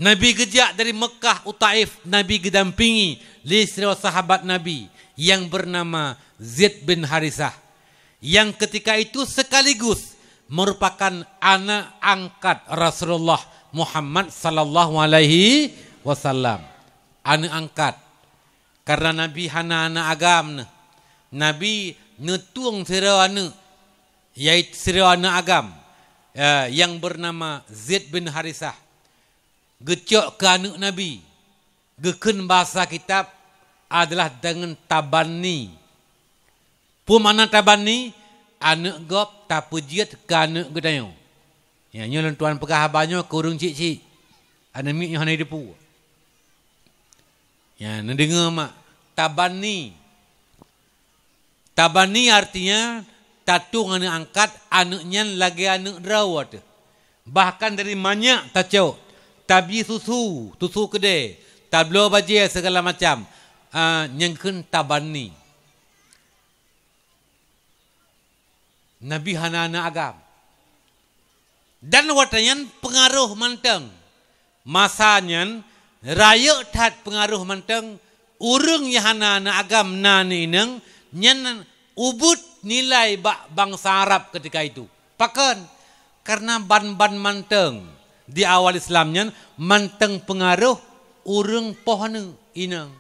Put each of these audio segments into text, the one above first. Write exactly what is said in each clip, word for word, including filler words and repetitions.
Nabi geujak dari Mekkah u Taif, Nabi geudampingi lé sidroe sahabat Nabi nyang beunama Zaid bin Harisah, nyang keutika itu sekaligus meurupakan aneuk angkat Rasulullah Muhammad sallallahu alaihi wasallam. Aneuk angkat. Karena Nabi hana aneuk agam neuh. Nabi neutueng sidroe aneuk, yaitu sidroe aneuk agam, eh, nyang beunama Zaid bin Harisah. Geucok keu aneuk Nabi. Geukheun bahasa kitab adalah deungon tabanni. Peue makna tabanni? Aneuk gob tapeujeuet keu aneuk geutanyoe. Ya, nyoe lôn tuan peugah haba nyoe keu ureuëng chik-chik. Aneuk miet nyoe hana jiteupeue. Ya, neudeungoe mak, tabanni. Tabanni artinya tatueng aneuk angkat, aneuk nyan lagée aneuk droe teuh. Bahkan dari manyak tacok, tabi susu, susu keudée, tabloe bajée segala macam, ah, nyang kheun tabanni. Nabi hana aneuk agam. Dan watée nyan peungaroh mantong. Masa nyan rayeuk that peungaroh mantong, ureuëng nyang hana aneuk agam na aneuk inong, nyan ubit nilai bak bansa Arab keutika itu. Pakon? Karena ban-ban mantong di awal Islam nyan mantong peungaroh ureuëng poh aneuk inong.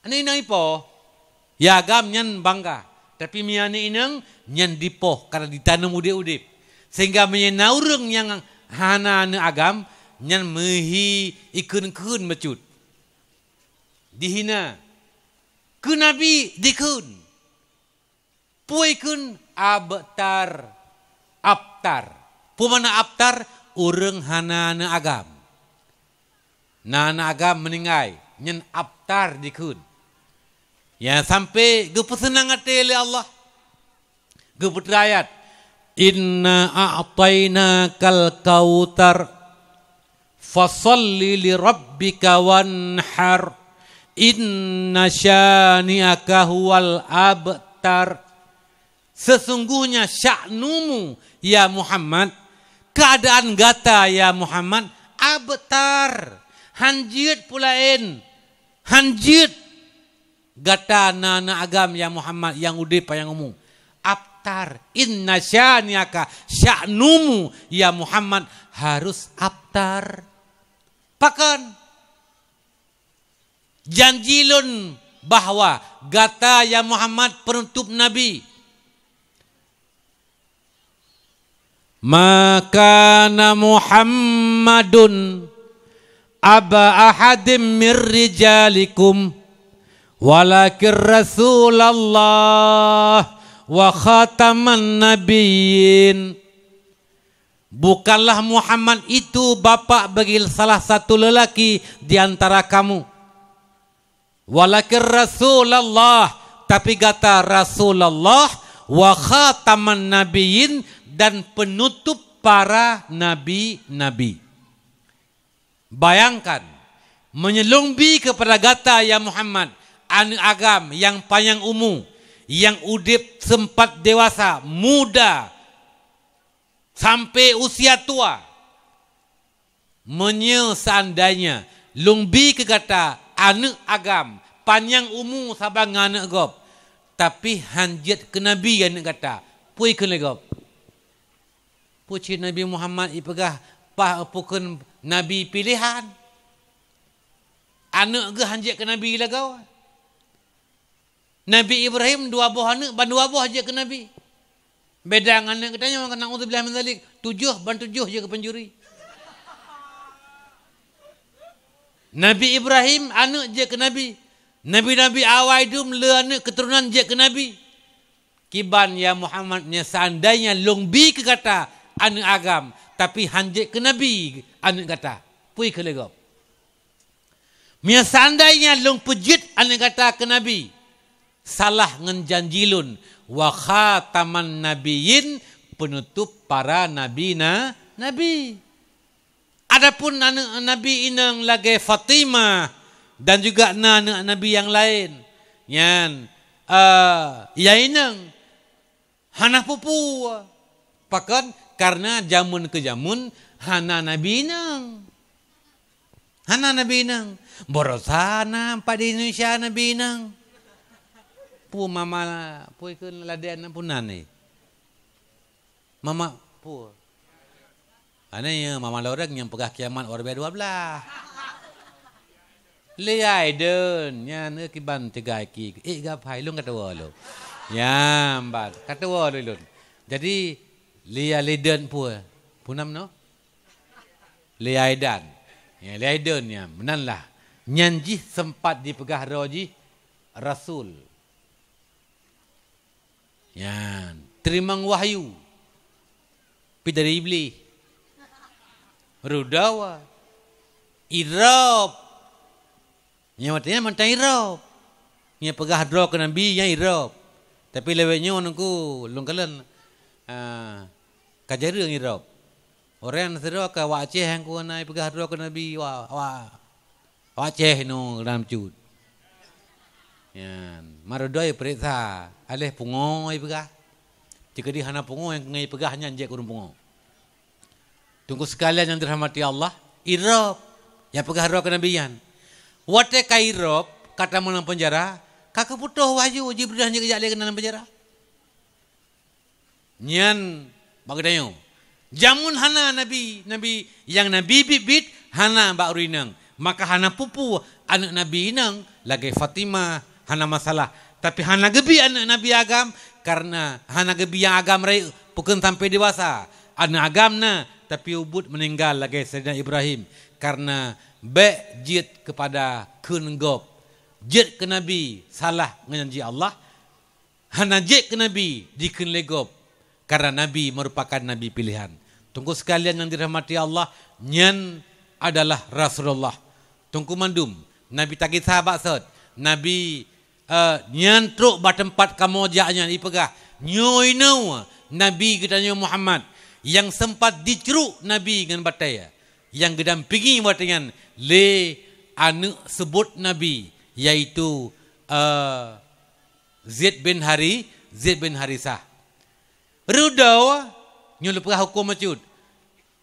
Aneuk inong ipoh, ya agam nyan bangga. Tapi meunyo aneuk inong nyan dipoh karena ditanom udeb-udeb. Sehingga meunyo na ureuëng nyang hana aneuk agam, nyan meuhi ikheun-kheun bacut. Dihina. Keu Nabi dikheun. Peue kheun abtar, abtar. Peue makna abtar? Ureuëng hana aneuk agam. Na aneuk agam meuninggai, nyan abtar dikheun. Ya, sampai geupeuseunang até lé Allah. Geupeutrayat, "Inna a'tainakal kautsar, fashalli li rabbika wanhar, inna syani'aka huwal abtar." Sesungguhnya sya'numu, ya Muhammad, keadaan gata, ya Muhammad, abtar, hanjeuet peulaén, hanjeuet. Gata na aneuk agam, ya Muhammad, nyang udeb panyang umu. Abtar, inna syani'aka, sya'numu, ya Muhammad, harus abtar. Pakon? Janji lôn bahwa gata, ya Muhammad, penutup Nabi. "Ma kana Muhammadun aba ahadim mir rijalikum, walakin Rasulallah wa khataman nabiyyin." Bukanlah Muhammad itu bapak bagi salah satu lelaki di antara kamu. Walakin Rasulullah, tapi gata Rasulullah, wa khataman nabiyyin, dan penutup para nabi-nabi. Bayangkan, meunyo lôn bi keupada gata, ya Muhammad, aneuk agam nyang panyang umu, nyang udeb sempat dewasa, muda, sampai usia tua. Meunyo seandainya lôn bi keu gata aneuk agam panyang umu saban ngon aneuk gob, tapi hanjeuet keu nabi aneuk gata, peue kheun lé gob? Peue cit Nabi Muhammad ipeugah paih peue kheun nabi pilehan? Aneuk geuh hanjeuet keu nabi lagoe. Nabi Ibrahim dua boh aneuk, ban dua boh jeuet keu nabi. Beda ngon aneuk geutanyoe, na'udzubillah min dzalik, tujoh ban tujoh jeuet keu pencuri. Nabi Ibrahim aneuk jeuet keu nabi. Nabi-nabi awai dum le aneuk keuturonan jeuet keu nabi. Kiban ya Muhammad, nyoe seandainya lôn bi keu gata aneuk agam, tapi hanjeuet keu nabi aneuk gata, peue kheun lé gob? Meunyo seandainya lôn peujeuet aneuk gata keu nabi, salah ngon janji lôn, wa khataman nabiyyin, penutup para nabi na, nabi. Adapun aneuk nabi inong lagée Fatimah dan juga na aneuk nabi nyang laén, nyan, eh, ya inong. Hana peue-peue. Pakon? Karena jameun keu jameun Hana nabi inong. Hana nabi inong. Baroesa na pat di Indonesia nabi inong. Peue mama, peue kheun ladée na peunan ni? Mama, peue? Aneuëk nyoe mama loreng nyang peugah kiamat dua ribu dua belas. Li Aiden, nyan, eh, kiban teuga iki. Eh, gapai lôn katawa lôn. Nyam, ban, katawa lôn, lôn. Jadi, Li Aiden peue? Peue nam noh? Li Aidan. Ya, Li Aiden nyan, meunan lah. Nyan jih sempat dipeugah droe jih rasul. Nyan, teurimong wahyu. Pi dari Iblih. Rudawa. Irob. Nyan watée nyan mantong irob. Nyan peugah droe keu nabi nyan irob. Tapi lewat nyoe nungku lôn kalon, ah, ka jareueng irob. Orang sidroe ka wak Aceh nyang ku na ipeugah droe keu nabi wa, wa, wak Aceh nyoe dalam cut. Nyan, marodoe peuriksa, aléh pungo ipeugah. Jika di hana pungo nyang ngai peugah nyan jeuet kureueng pungo. Teungku sekalian nyang dirahmati Allah, irob nyang peugah droe keu nabi nyan. Watée ka irob, ka tamong lam penjara, ka keuputôh wahyu Jibril hana geujak lé keunan lam penjara. Nyan bak geutanyoe. Jameun hana nabi, nabi nyang nabi biet-biet hana bak ureuëng inong. Maka hana pupu aneuëk nabi inong lagée Fatimah, hana masalah. Tapi hana geubi aneuëk nabi agam, karena hana geubi nyang agam rayeuk pukon sampai dewasa. Aneuëk agam na, tapi ubit meuninggai lagée Saidina Ibrahim, karena bék jeuet keupada kheun gob. Jeuet keu nabi salah ngon janji Allah, hana jeuet keu nabi dikheun lé gob, karena nabi merupakan nabi pilihan. Teungku sekalian nyang dirahmati Allah, nyan adalah Rasulullah. Teungku mandum, nabi tagisa bak sot, nabi, eh, nyan trok bak teumpat kamoe jak nyan ipeugah, nyoe inoe nabi geutanyoe Muhammad, nyang sempat dicruk nabi ngon batée, nyang geudampingi watée nyan lé aneuëk seubot nabi, yaitu, eh, Zaid bin Hari, Zaid bin Harisah. Rudawa, nyoe lôn peugah huköm meucut.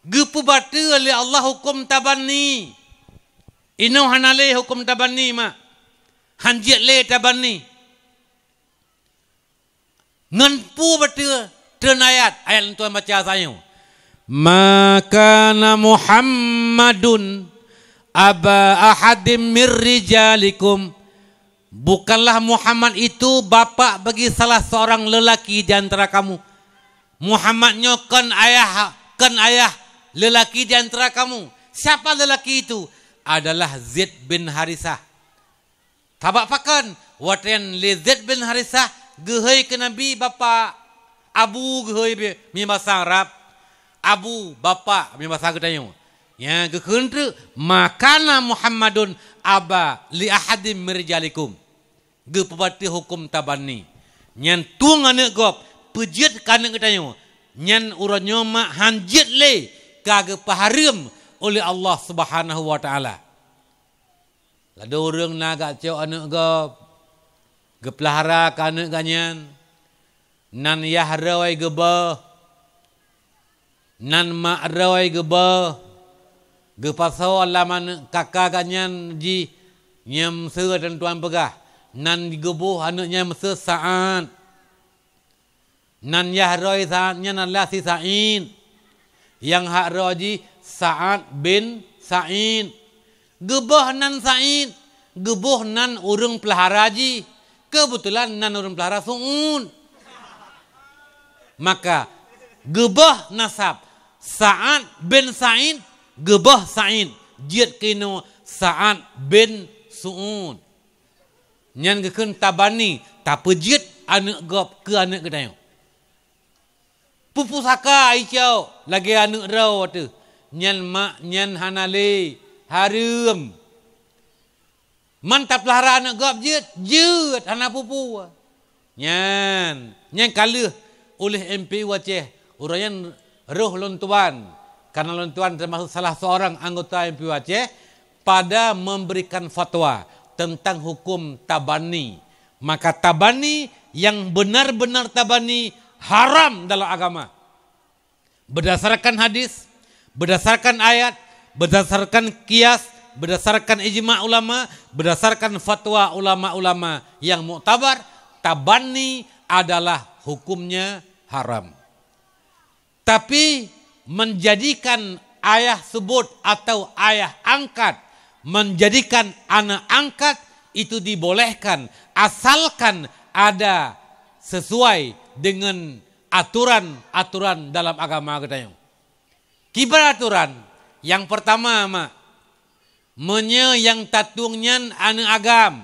Geupeubateue lé Allah huköm tabanni. Inoe hana lé huköm tabanni, mak. Han jeuet lé tabanni. Ngon peue bateue treun ayat, ayat lôn tuan baca sayoe. "Ma kana Muhammadun aba ahadim mir rijalikum." Bukanlah Muhammad itu bapak bagi salah seorang lelaki di antara kamu. Muhammad nyoe kon ayah, kon ayah lelaki di antara kamu. Siapa lelaki itu? Adalah Zaid bin Harisah. Sabab pakon? Watée nyan lé Zaid bin Harisah geuhôi keu Nabi bapak, abu geuhôi bi-, mi basa Arab. Abu, bapak, mi basa geutanyoe. Nya geukheun treuk, "Ma kana Muhammadun aba li ahadim mir rijalikum." Geupeubateue huköm tabanni. Nyan tueng aneuëk gob, peujeuet keu aneuëk geutanyoe. Nyan uroe nyoe mak han jeuet lé ka geupeuhareuem oleh Allah Subhanahu wa Taala. Ladôm ureuëng na gak cok aneuëk gob, geupeulahara keu aneuëk geuh nyan, nan yah droe geubôh, nan mak droe geubôh, geupasoe lam aneuëk kaka geuh nyan jih nyang meuseu dan tuan peugah, nan geubôh aneuëk nyan meuseu Sa'ad. Nan yah droe Sa'ad nyan adalah si Sa'id, nyang hak droe jih Sa'ad bin Sa'id. Geubôh nan Sa'id, geubôh nan ureuëng peulahara jih. Keubeutulan nan ureuëng peulahara Su'ud. Maka geubôh nasab Sa'ad bin Sa'id, geubôh Sa'id, jeuet keunoe Sa'ad bin Su'ud. Nyan geukheun tabanni, tapeujeuet aneuëk gob keu aneuëk geutanyoe. Peupusaka icok lagée aneuëk droe teuh. Nyan mak nyan hana lé, hareuem. Man tapeulahara aneuëk gob jeuet, jeuet hana peue-peue. Nyan, nyan ka lheueh uléh M P U Aceh, uroe nyan roh lôn tuan, karena lôn tuan teumasuk salah seorang anggota M P U Aceh pada memberikan fatwa tentang hukum tabanni. Maka tabanni yang benar-benar tabanni haram dalam agama. Berdasarkan hadis, Berdasarkan ayat, berdasarkan qiyas, berdasarkan ijma ulama, berdasarkan fatwa ulama-ulama yang muktabar, tabanni adalah hukumnya haram. Tapi, menjadikan ayah subut atau ayah angkat, menjadikan aneuk angkat, itu dibolehkan, asalkan ada sesuai dengan aturan-aturan dalam agama geutanyoe. Kiban aturan? Nyang peurtama, mak, meunyoe nyang tatueng nyan aneuk agam,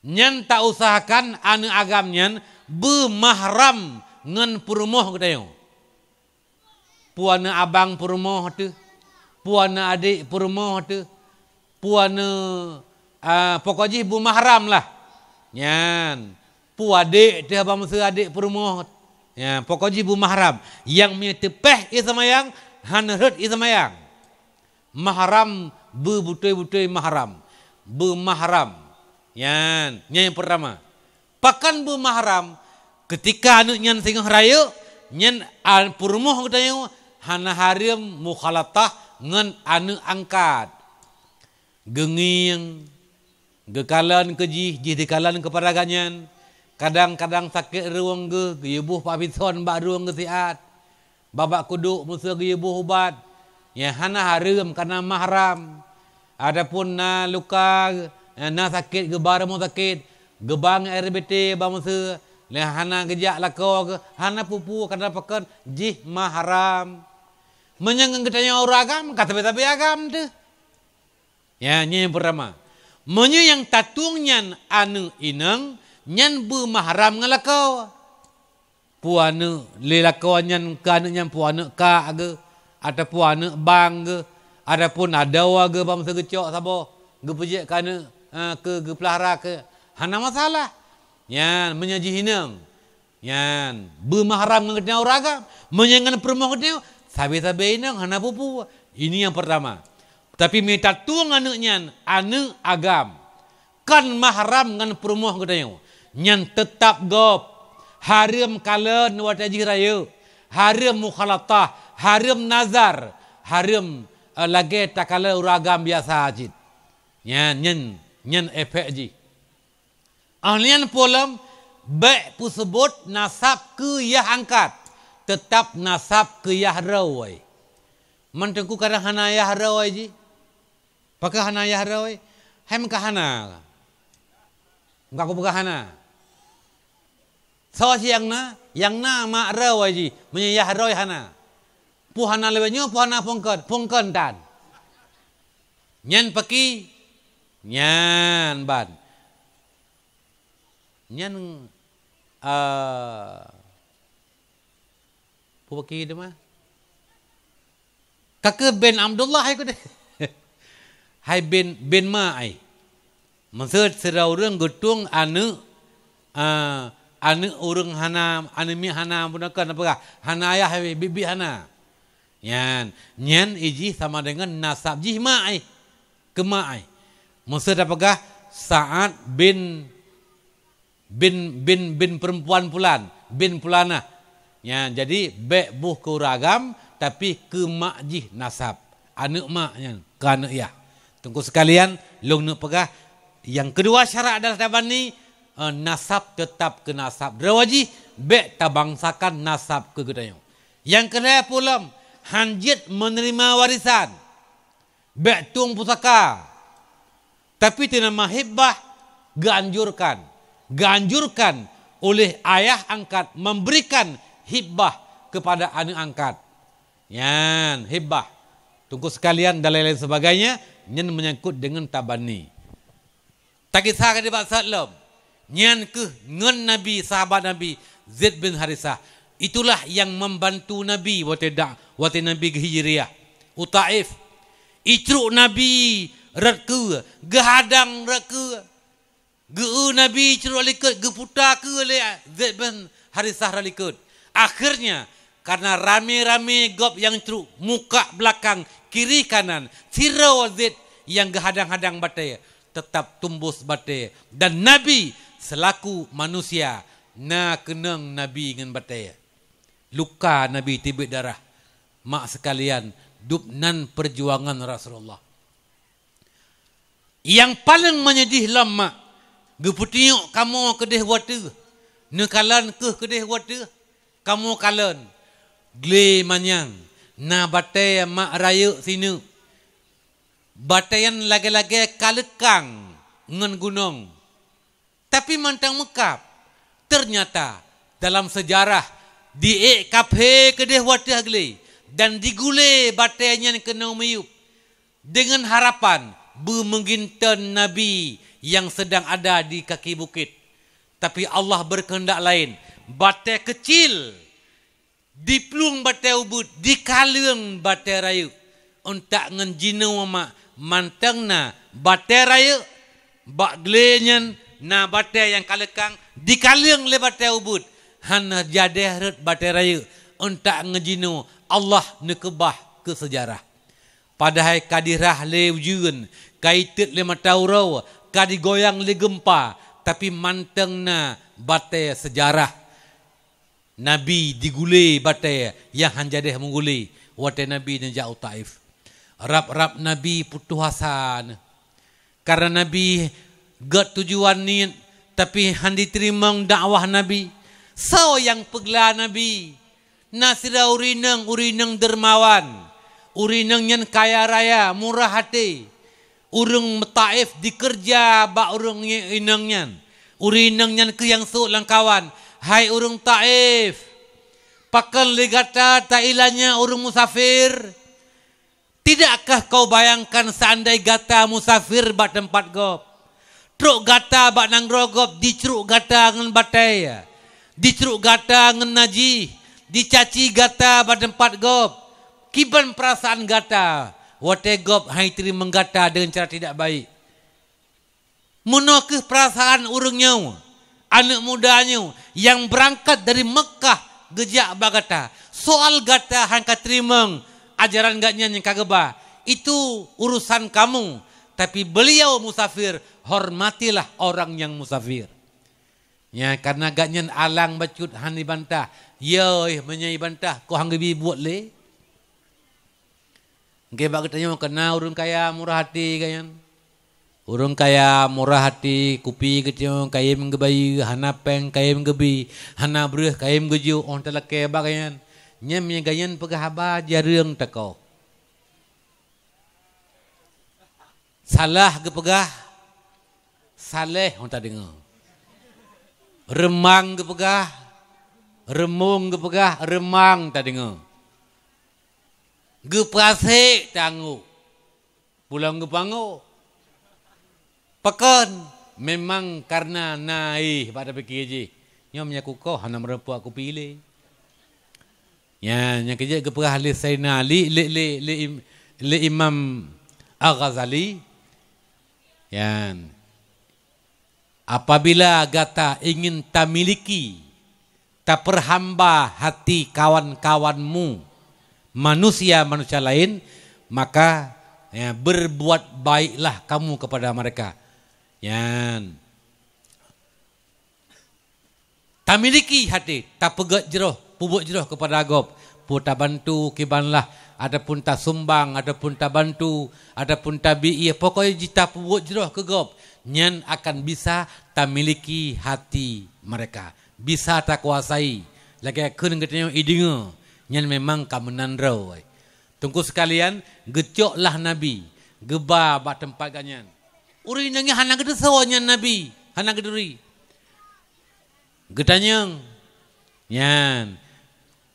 nyan tausahakan aneuk agam nyan beumahram ngon peurumoh geutanyoe. Peue aneuk abang peurumoh teuh, peue aneuk adék peurumoh teuh, peue aneuk, ah, pokok jih beumahram lah. Nyan, peue adék teuh, bang meuseu adék peurumoh. Nyan, pokok jih beumahram. Nyang meunyoe teupéh ie seumayang, hana rhot ie seumayang. Mahram, beubutôi-butôi mahram. Beumahram. Nyan, nyan nyang peurtama. Pakon beumahram? Keutika aneuk nyan singoh rayeuk, nyan an-, peurumoh geutanyoe hana hareuem mukhalatah ngon aneuk angkat. Geungieng, geukalon keu jih, jih dikalon keupada gobnyan. Kadang-kadang sakét rueng geuh, geuyue boh papison bak rueng geuh siat. Babah kuduk meuseu geuyue boh ubat, nyang hana hareuem kareuna mahram. Ataupun na luka, na sakét geuba rumoh sakét, geuba ngon R B T bak meuseu, lé hana geujak lakoe geuh, hana peue-peue kareuna pakon jih mahram. Meunyoe ngon geutanyoe ureueng agam, ka sabe-sabe agam teuh. Ya, nyan nyang peurtama. Meunyoe nyang tatueng nyan aneuk inong, nyan beumahram ngon lakoe. Peue aneuk lé lakoe nyan keu aneuk nyan, peue aneuk kak geuh, ataupun aneuk bang geuh, ataupun adoe geuh bang meuseu geucok saboh, geupeujeuet keu aneuk, eh, keu geupeulahara keu, hana masalah. Nyan meunyoe jih inong. Nyan, beumahram ngon geutanyoe ureueng agam. Meunyoe ngon peurumoh geutanyoe, sabe-sabe inong hana peue-peue. Ini nyang peurtama. Tapi meunyoe tatueng aneuk nyan aneuk agam, kon mahram ngon peurumoh geutanyoe, nyan teutab gob hareuem kalon watée jih rayeuk, hareuem mukhalatah, hareuem nazar, hareuem, eh, lagée takalon ureueng agam biasa cit. Nyan, nyan, nyan efek jih. Óh lheueh nyan peue lom, bék peuseubot nasab keu yah angkat, teutab nasab keu yah droe. Man teungku kadang hana yah droe jih. Pakon hana yah droe? Hai meuka hana. Meuka kupeugah hana. Soe cit nyang na? Nyang na mak droe jih, meunyoe yah droe hana. Peue hana lawét nyoe, peue hana phon kon, phon kon tan. Nyan paki, nyan ban. Nyan, eh, peue paki teuma? Ka keuh bin Abdullah hai kudeh. Hai bin, bin ma ai. Meuseu sidroe ureuëng geutueng aneuëk, a, aneuëk ureuëng hana, aneuëk miet hana, bunoe kon peugah, hana ayah, biet-biet hana. Nyan, nyan ijih sama deungon nasab jih ma ai. Keu ma ai. Meuseu tapeugah Sa'ad bin bin, bin, bin perempuan pulan, bin pulanah. Nyan, jadi bék boh keu ureuëng agam, tapi keu mak jih nasab. Aneuëk mak nyan, keu aneuëk yah. Teungku sekalian, lôn neuk peugah, nyang keudua syarat adalah tabanni, eh, nasab teutab keu nasab droe jih, bék tabangsakan nasab keu geutanyoe. Nyang keulhée peue lom, hanjeuet meuneurimong warisan. Bék tueng pusaka. Tapi teunama hibbah geuanjurkan. Geuanjurkan oleh ayah angkat memberikan hibbah kepada aneuëk angkat. Nyan, hibbah. Teungku sekalian dan lain-lain sebagainya, nyan menyangkut dengan tabanni. Takisah ka nibak saát lom. Nyan keuh ngon Nabi, sahabat Nabi, Zaid bin Harisah. Itulah nyang membantu Nabi watée dak-, watée Nabi geuhijriah u Taif. Icrok Nabi rot keue, geuhadang rot keue. Geu-eu Nabi icrok likot, geuputa keue lé Zaid bin Harisah rot likot. Akhirnya, karena ramé-ramé gob nyang crok, muka belakang, kiri kanan, sidroe Zaid nyang geuhadang-hadang batée, teutab tumbus batée, dan Nabi seulaku manusia na keunong Nabi ngon batée. Luka Nabi teubiet darah. Mak sekalian, dub nan peujuangan Rasulullah. Nyang paleng menyedih lom mak, geupeutunyok kamoe keudeh wateuh, neukalon keuh keudeh wateuh, kamoe kalon. Glé manyang, na batée mak rayeuk sineuk. Batée nyan lagée-lagée ka leukang ngon gunong. Tapi mantong meukab, teunyata dalam seujarah, di ék kaphé keudeh wateuh glé dan digulé batée nyan keunoe miyueb, deungon harapan beumeuginton nabi nyang seudang ada di kaki bukét. Tapi Allah beukeuheundak laén, batée keucil diplueng batée ubeuet, dikaleueng batée rayeuk. Euntak ngon jinoe mak mantong na batée rayeuk, bak glé nyan na batée nyang ka leukang, dikaleueng lé batée ubeuet, hana jadeh rhot batée rayeuk. Euntak ngon jinoe Allah neukeubah keu seujarah. Padahai ka dirhah lé ujeuen, ka iteuet lé mata uroe, ka digoyang lé geumpa, tapi mantong na batée seujarah. Nabi digulé batée nyang han jadeh meugulé watée Nabi neujak u Taif. Rab-rab Nabi putôh asa neuh. Karena Nabi gét tujuan niet, tapi han jiteurimong dakwah Nabi. Soe nyang peugla Nabi? Na sidroe ureuëng inong, ureuëng inong dermawan. Ureuëng inong nyan kaya raya, murah até. Ureuëng Taif dikeureuja bak ureuëng inong nyan. Ureuëng inong nyan keuh nyang sôk lam kawan, "Hai ureuëng Taif, pakon lé gata tailanya ureuëng musafir? Tidakkah kau bayangkan seandai gata musafir bak teumpat gob? Trok gata bak nanggroe gob, dicruk gata ngon batée, dicruk gata ngon najih, dicaci gata bak teumpat gob. Kiban peurasaan gata watée gob han jiteurimong gata deungon cara tidak baik?" Meunoe kheueh peurasaan ureuëng nyoe, aneuëk muda nyoe nyang beurangkat dari Meukah geujak bak gata. Soal gata han ka teurimong ajaran gobnyan nyang ka geuba, itu urusan kamu, tapi beliau musafir, hormatilah orang nyang musafir. Nya, karena gobnyan alang bacut han jibantah. Yoh, meunyoe jibantah, kok han geubi buet lé? Engke bak geutanyoe keu na ureuëng kaya murah até gobnyan. Ureuëng kaya murah até, kupi geutanyoe kayém geubayeue, hana péng kayém geubi, hana breueh kayém geujok, óh talakée bak gobnyan. Nyan meunyoe gobnyan peugah haba jareueng teukoh. Salah geupeugah, saléh, óh tadeungoe. Reumang geupeugah, reumong geupeugah, reumang tadeungoe. Geuprasek tanggok, pulang geupanggok. Pakon? Memang karena na éh bak tapike jih. Nyoe meunyoe kukoh hana meurumpok kupi lé. Nyan, nyang keujeuet geupeugah lé Saidina Ali, lé, lé, lé Im-, lé Imam Al-Ghazali. Nyan. Apabila gata ingin tamiliki, tapeurhamba hati kawan-kawanmu, manusia-manusia laén, maka, ya, berbuat baiklah kamu kepada mereka. Nyan. Tamiliki hati, tapeugét jroh, peubuet jroh keupada gob. Peue tabantu kiban lah, ataupun tasumbang, ataupun tabantu, ataupun tabi ié, pokoknya jih tapeubuet jroh keu gob. Nyan akan bisa tamiliki hati mereka. Bisa takuasai. Lagée kheun geutanyoe ideungoe, nyan memang ka meunan droe. Teungku sekalian, geucoklah Nabi, geuba bak teumpat gobnyan. Ureuëng inong nyan hana geuteusoe nyan Nabi, hana geuturi. Geutanyong, nyan,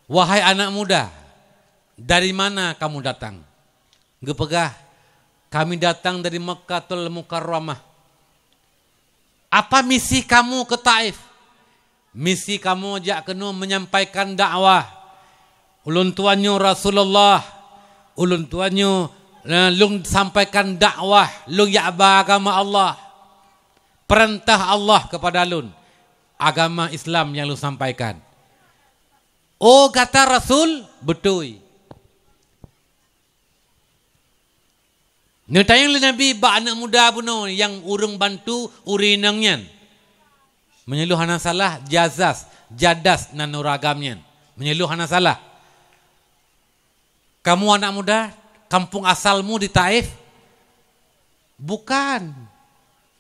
"Wahai anak muda, dari mana kamu datang?" Geupeugah, "Kami datang dari Makkatul Mukarramah." "Apa misi kamu ke Taif?" "Misi kamoe jak keunoe menyampaikan dakwah. Ulôn tuan nyoe Rasulullah. Ulôn tuan nyoe, eh, lôn sampaikan dakwah, lôn jak ba agama Allah. Peurintah Allah keupada lôn, agama Islam nyang lôn sampaikan." "Oh, gata Rasul?" "Beutôi." Neutanyong lé Nabi bak aneuëk muda bunoe nyang ureuëng bantu ureuëng inong nyan. Meunyoe lôn hana salah, Jazas, Jadas nan ureuëng agam nyan. Meunyoe lôn hana salah. Kamu anak muda, kampung asalmu di Taif? Bukan.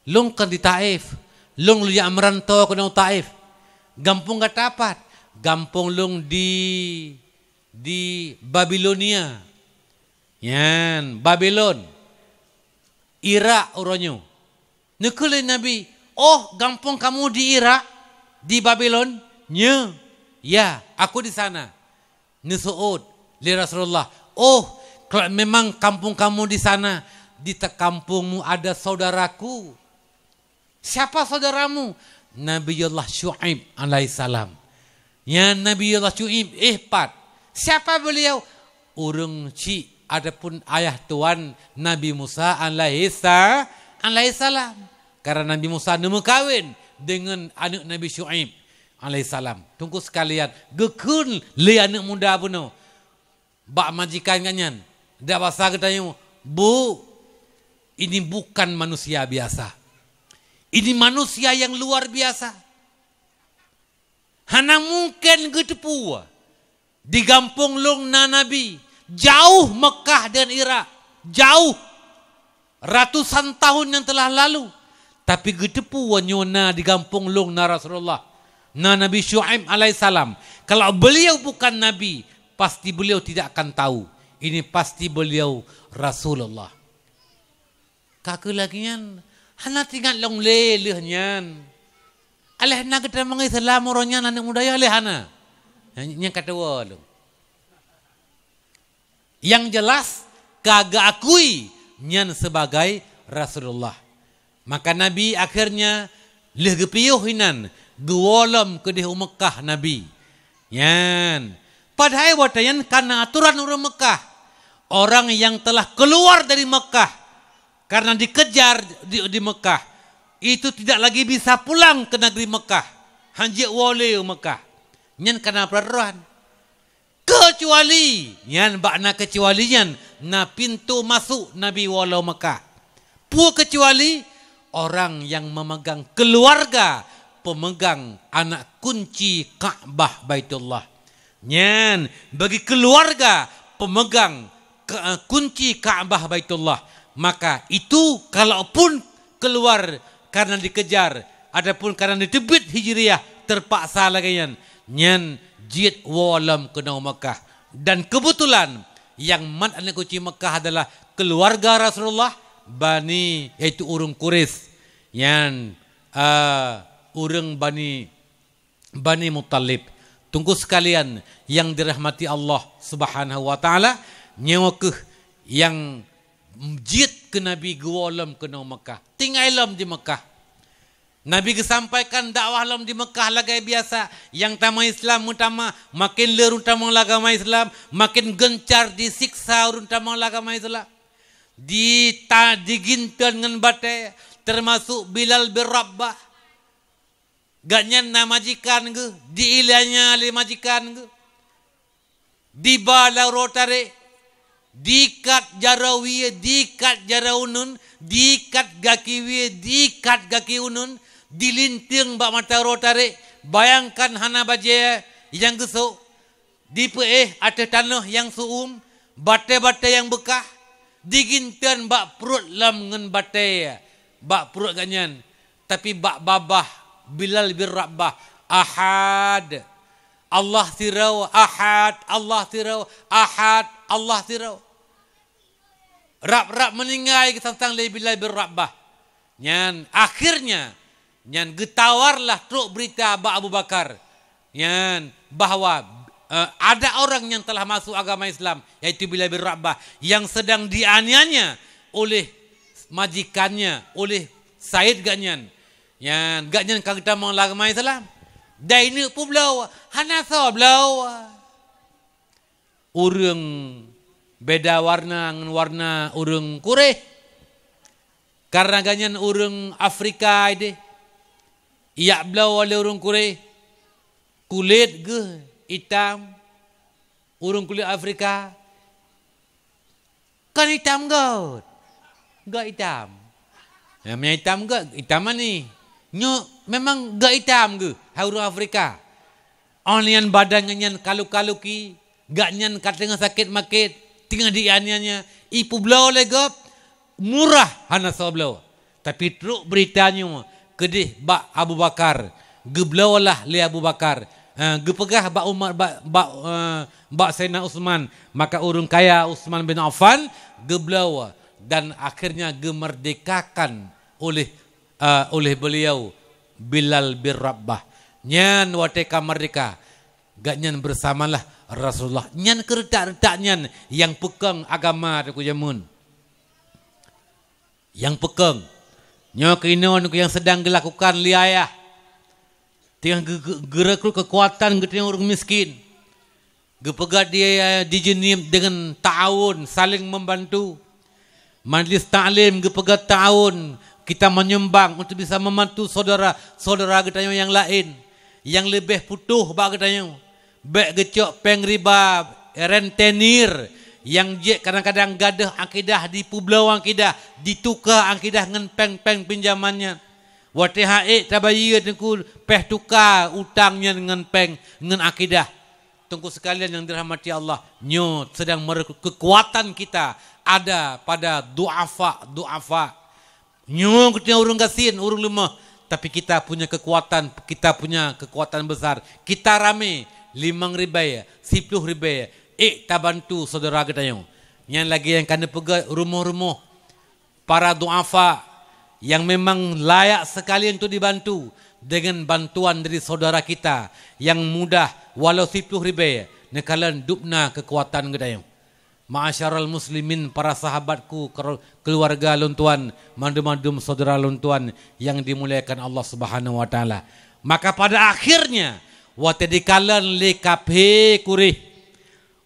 Lôn kon di Taif. Lôn lôn jak meuranto keunoe Taif. Gampông gata pat? Gampông lôn di, di Babilonia. Nyan, Babilon. Irak uroe nyoe. Neukheun lé Nabi, "Oh, gampông kamu di Irak, di Babilon?" "Nyo." "Ya, aku di sana." Neuseuôt lé Rasulullah, "Oh, kalau memang kampung kamu di sana, di ta-, kampungmu ada saudaraku." "Siapa saudaramu?" "Nabiullah Syu'aib alaihissalam." "Ya, Nabiullah Syu'aib, eh, pat?" "Siapa beliau?" "Ureuëng chik ataupun ayah tuan Nabi Musa alaihissa-, alaihissalam." Karena Nabi Musa neumeukawen deungon aneuëk Nabi Syu'aib alaihissalam. Teungku sekalian, geukheun lé aneuëk muda bunoe bak majikan geuh nyan, dak basa geutanyoe, "Bu, ini bukan manusia biasa. Ini manusia yang luar biasa. Hana mungken geuteupeue di gampông lôn na nabi, jauh Mekah dan Irak, jauh." Ratusan tahun yang telah lalu, tapi geuteupeue nyoe na di gampông lôn na Rasulullah, na Nabi Syu'aib alaihissalam. Kalau beliau bukan nabi, pasti beliau tidak akan tahu. Ini pasti beliau Rasulullah. Ka keuh lagée nyan, hana teuingat lôn lé lheueh nyan. Alah na geutamong Islam uroe nyan aneuëk muda ya lé hana. Nyang ka tuwoe lôn. Yang jelas, ka geuakui nyan sebagai Rasulullah. Maka Nabi akhirnya lheueh geupiôh inan, geuwoe lom keudeh u Mekah Nabi. Nyan. Padahai watée nyan kana atoran ureuëng Mekah. Orang yang telah keluar dari Mekah karena dikejar di, di Mekah, itu tidak lagi bisa pulang ke negeri Mekah. Hanjeuet woe lé u Mekah. Nyan kana peraturan. Keucuali, nyan bak na keucuali nyan, na pintoe masôk Nabi woe lom Mekah. Peue keucuali? Orang yang memegang keluarga pemegang anak kunci Ka'bah Baitullah. Nyan, bagi keluarga pemegang ke-, kunci Ka'bah Baitullah, maka itu kalaupun keluar karena dikejar, adapun karena diteubiet Hijriah terpaksa lagée nyan, nyan jeuet woe lom keunoe Mekah. Dan kebetulan, nyang mat aneuëk kunci Mekah adalah keluarga Rasulullah, Bani, yaitu ureuëng Quraisy. Nyan, a, ureuëng Bani Bani Muthalib. Teungku sekalian yang dirahmati Allah Subhanahu wa Taala, nyoe keuh nyang jeuet keu Nabi geuwoe lom keunoe Mekah. Tinggai lom di Mekah. Nabi geusampaikan dakwah lom di Mekah lagée biasa. Nyang tamong Islam meutamah, maken le ureuëng tamong agama Islam, maken gencar disiksa ureuëng tamong agama Islam. Dita-, diginteuen ngon batée, teumasok Bilal bin Rabah. Gobnyan na majikan geuh, dianiaya lé majikan geuh. Diba lam uroe tarék, diikat jaroe wie, diikat jaroe uneun, diikat gaki wie, diikat gaki uneun, dilinteung bak mata uroe tarék. Bayangkan hana bajée nyang geusok. Dipeuéh ateueh tanoh nyang seu-uem, batée-batée nyang beukah, diginteuen bak pruet lom ngon batée bak pruet gobnyan, tapi bak babah Bilal bin Rabah, "Ahad, Allah sidroe, Ahad, Allah sidroe, Ahad, Allah sidroe." Rab-rab meuninggai geusantang lé Bilal bin Rabah. Nyan, akhirnya, nyan geutawarlah trok beurita bak Abu Bakar. Nyan, bahwa, eh, ada orang yang telah masuk agama Islam, yaitu Bilal bin Rabah, yang sedang dianiaya oleh majikannya, oleh said gobnyan. Nyan, gobnyan ka geutamong lam agama Islam. Dai neuk peubloe, hana soe bloe. Ureuëng beda warna ngon warna ureuëng Quraisy. Karena gobnyan ureuëng Afrika ideh. Ijak bloe lé ureuëng Quraisy, kulét geuh itam. Ureuëng kulét Afrika. Kon itam göt. Göt itam. Ya, meunyo itam göt, itam manih. Nyoe memang göt itam geuh, hai ureuëng Afrika. Óh lheueh nyan badan gobnyan ka luka-luki, gobnyan ka teungoh sakét makét. Teungoh dianiaya, ipeubloe lé gob, murah hana soe bloe. Tapi trok beurita nyoe keudeh bak Abu Bakar, geubloe lah lé Abu Bakar, eh, geupeugah bak Umar, bak, bak, eh, bak Saidina Utsman, maka ureuëng kaya Utsman bin Affan geubloe dan akhirnya geumerdekakan oleh, eh, oleh beliau Bilal bin Rabah. Nyan watée ka merdeka, gobnyan beusamalah Rasulullah. Nyan keuretak-retak nyan nyang peukong agama teuku jameun. Nyang peukong. Nyoe keunoe nyang sedang geulakukan lé ayah. Teungoh geu-, geu-, geurekrut keukuatan geutanyoe ureuëng miskin. Geupeugah di, di Jeunieb deungon ta'awun, saling membantu. Majlis taklim geupeugah ta'awun, kita menyumbang untuk bisa membantu saudara-saudara geutanyoe nyang laén, nyang leubeh putôh bak geutanyoe. Bék geucok péng riba, rentenir, nyang jeuet kadang-kadang gadôh akidah, dipeubloe akidah, dituka akidah ngon péng-péng pinjaman nyan. Watée han ék tabayeue teungku, péh tuka utang nyan ngon péng, ngon akidah. Teungku sekalian yang dirahmati Allah, nyoe sedang merekrut kekuatan kita ada pada duafa-duafa. Nyoe geutanyoe ureuëng gasien, ureuëng leumoh, tapi kita punya kekuatan, kita punya kekuatan besar. Kita ramé, limong ribée, siploh ribée, ék tabantu saudara geutanyoe. Nyan lagée nyang ka neupeugah rumoh-rumoh para duafa yang memang layak sekali untuk dibantu dengan bantuan dari saudara kita yang mudah walau siploh ribée, neukalon dubna kekuatan geutanyoe. Ma'asyiral muslimin, para sahabatku, ker-, keluarga lôn tuan, mandum-mandum saudara lôn tuan yang dimuliakan Allah Subhanahu wa Taala. Maka pada akhirnya, watée dikalon lé kaphé Quraisy,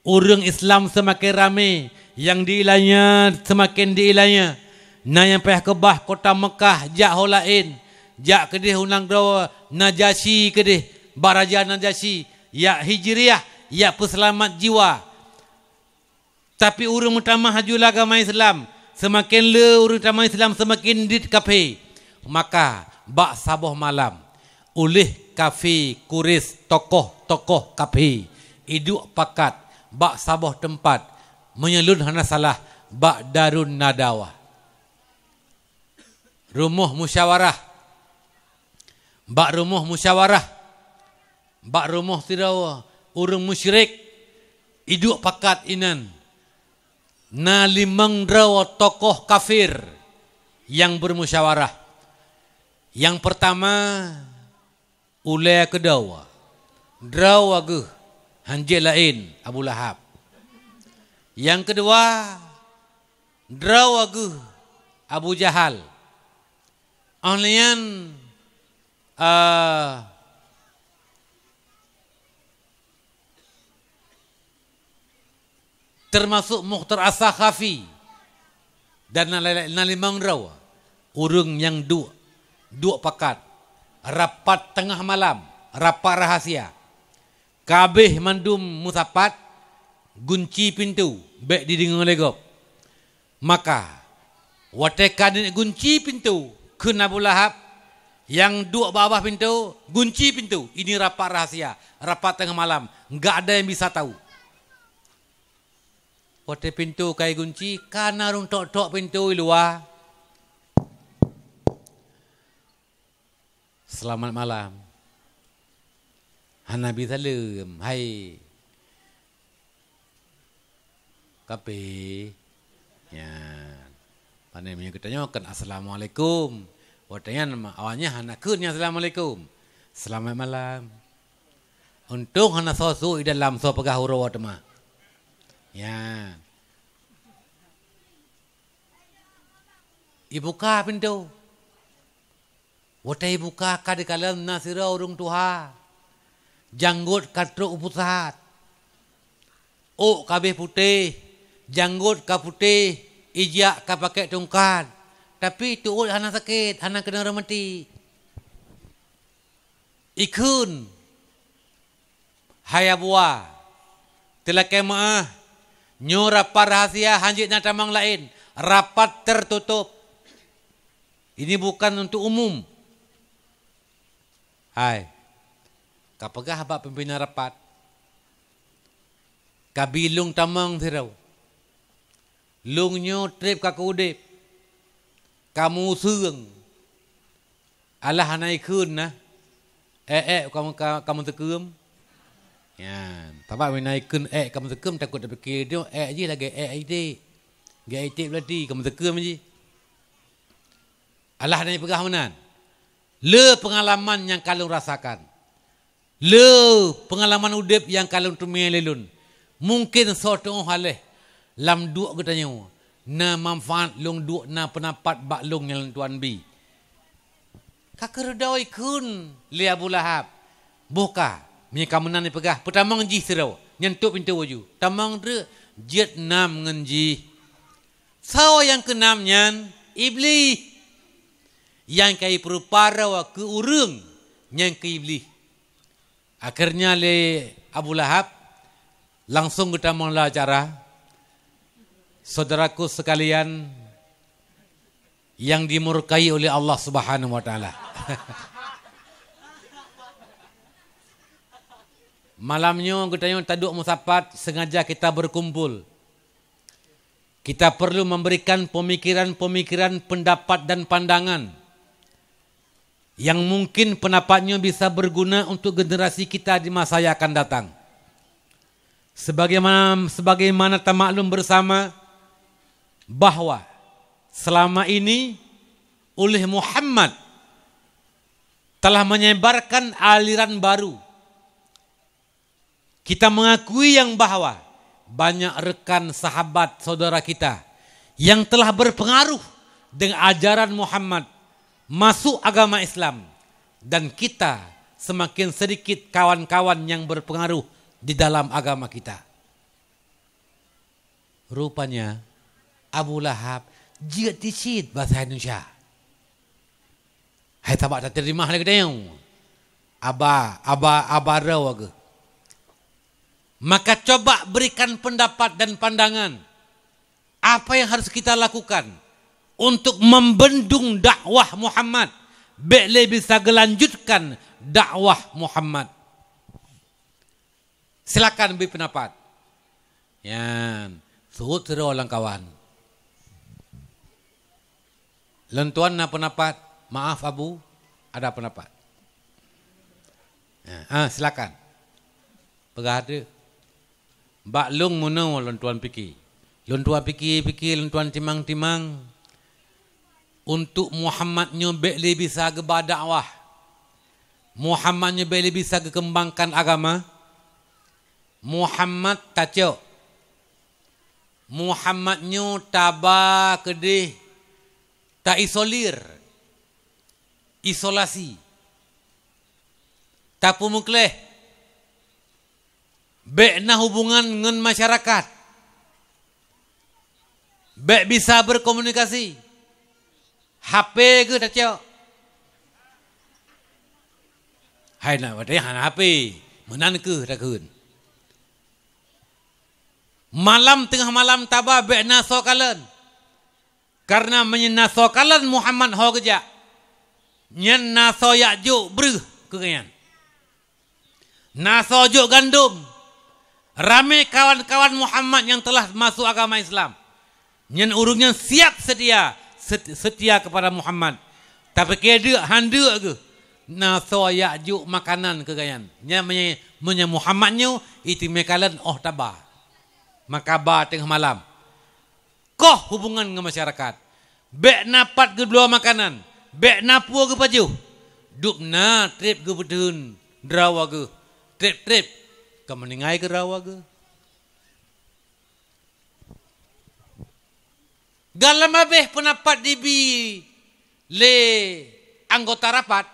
ureuëng Islam seumaken ramé, nyang diilanya seumaken diilanya. Na nyang payah keubah kota Meukah jak ho laén, jak keudeh u nanggroe Najasyi keudeh, bak raja Najasyi, jak hijriah, jak peuseulamat jiwa. Tapi ureuëng meutamah haju lé agama Islam, seumaken le ureuëng tamah Islam seumaken dit kaphé. Maka bak saboh malam, uléh kaphé Quraisy, tokoh-tokoh kaphé iduek pakat bak saboh teumpat, meunyoe lôn hana salah, bak Darun Nadawah. Rumoh musyawarah. Bak rumoh musyawarah, bak rumoh sidroe ureuëng musyrik, iduek pakat inan. Na limong droe tokoh kafir nyang beumusyawarah. Nyang peurtama, ulée keudua, droe geuh, hanjeuet laén, Abu Lahab. Nyang keudua, droe geuh, Abu Jahal. Óh lheueh nyan, eh, teumasok Mukhtar As-Sakhafi dan na, na limong droe ureuëng nyang duek, duek pakat, rapat teungoh malam, rapat rahasia. Ka abéh mandum meusapat, gunci pintoe bék jideungoe lé gob. Maka, watée ka jeuet gunci pintoe, kheun Abu Lahab, nyang duek babah pintoe, "Gunci pintoe, ini rapat rahasia, rapat teungoh malam, nggak ada yang bisa tahu." Watée pintoe ka jigunci, ka na ureuëng tok-tok pintoe i luwa. "Selamat malam." Hana bi saleuem, hai kaphé. Nyan. Pane meunyoe geutanyoe kan, "Assalamualaikum." Watée nyan ma-, awaknyan hana kheun nyan, "Assalamualaikum." "Selamat malam." Untông hana soe su i dalam, soe peugah uroe teuma. Nyan. Ibuka pintoe. Watée ibuka ka dikalon na sidroe ureuëng tuha, janggôt ka trok u pusat, ôk ka abéh putéh, janggôt ka putéh, ijak ka pakék tungkat, tapi teuôt hana sakét, hana keunong reumatik. Ikheun, "Hai Abu A, teulakée meuáh, nyoe rapat rahasia, hanjeuet na tamong laén, rapat tertutup. Ini bukan untuk umum." Hai, ka peugah bak pimpénan rapat, "Ka bi lôn tamong sidroe. Lôn nyoe treb ka keu udeb, ka meuuseueng. Alah hana ikheun na, ék-ék ka, ka, ka meuteukeum. Nyan, sabab meunyoe ikheun ék ka meuteukeum, takot tapike nyoe ék jih lagée ék iték. Gét iték beulati ka meuteukeum jih. Alah hana ipeugah meunan. Le peungalaman nyang ka lôn rasakan. Le peungalaman udeb nyang ka lôn teumé lé lôn, mungken soe teungoh aléh lam duek geutanyoe na manfaat lôn duek na peundapat bak lôn nyang lôn tuan bi. Ka keudroe ikheun lé Abu Lahab, "Boh ka, meunyoe ka meunan ipeugah, peutamong jih sidroe, nyan tôp pintoe laju. Tamong treuk, jeuet nam ngon jih." Soe nyang keunam nyan? Iblih. Nyang ka ipeurupa droe keu ureuëng, nyan keu Iblih. Akhirnya lé Abu Lahab langsung geutamong lam acara. Saudaraku sekalian yang dimurkai oleh Allah Subhanahu wa Taala. Malam nyoe geutanyoe taduek meusapat, sengaja kita berkumpul. Kita perlu memberikan pemikiran-pemikiran, pendapat dan pandangan yang mungkin pendapat nyoe bisa berguna untuk generasi kita di masa yang akan datang. Sebagaimana, sebagaimana tamaklum bersama bahwa selama ini oleh Muhammad telah menyebarkan aliran baru. Kita mengakui yang bahwa banyak rekan, sahabat, saudara kita yang telah berpengaruh dengan ajaran Muhammad masuk agama Islam, dan kita semakin sedikit kawan-kawan yang berpengaruh di dalam agama kita. Rupanya Abu Lahab jeuet cit bahasa Indonesia. Hai sabab tateurimah lé geutanyoe. Aba, aba, aba droe geuh. Maka coba berikan pendapat dan pandangan. Apa yang harus kita lakukan untuk membendung dakwah Muhammad, bék lé bisa geulanjutkan dakwah Muhammad? Silakan bri pendapat. Nyan, suhut sidroe lam kawan. Lôn tuan na pendapat, maaf Abu, ada pendapat. Ya, ah, silakan. Peugah tu. Bak lôn meunoe lôn tuan pike. Lôn tuan pike-pike, lôn tuan timang-timang. Untuk Muhammad nyoe bék lé bisa geuba dakwah. Muhammad nyoe bék lé bisa geukeumbangkan agama. Muhammad tacok. Muhammad nyoe taba keudeh, taisolir. Isolasi. Tapeumeukleh. Bék na hubungan ngon masyarakat. Bék bisa berkomunikasi. H P geuh tacok. Hai na watée hana H P, meunan keuh takheun. Malam teungoh malam taba bék na soe kalon. Kareuna meunyoe na soe kalon Muhammad ho geujak, nyan na soe jak jok breuh keu gobnyan. Na soe jok gandom. Ramé kawan-kawan Muhammad nyang teulah masôk agama Islam. Nyan ureuëng nyang siap seutia, set-, seutia keupada Muhammad. Tapi keu deuk han deuk geuh, na soe jak jok makanan keu gobnyan. Nyan meunyoe, meunyoe Muhammad nyoe, iteumé kalon óh taba. Maka ba teungoh malam. Koh hubungan ngon masyarakat. Bék na pat geubloe makanan, bék na peue geupajoh. Dub na treb geupeuteun droe geuh, treb-treb ka meuninggai keu droe geuh. Galom abéh peundapat dibi lé anggota rapat,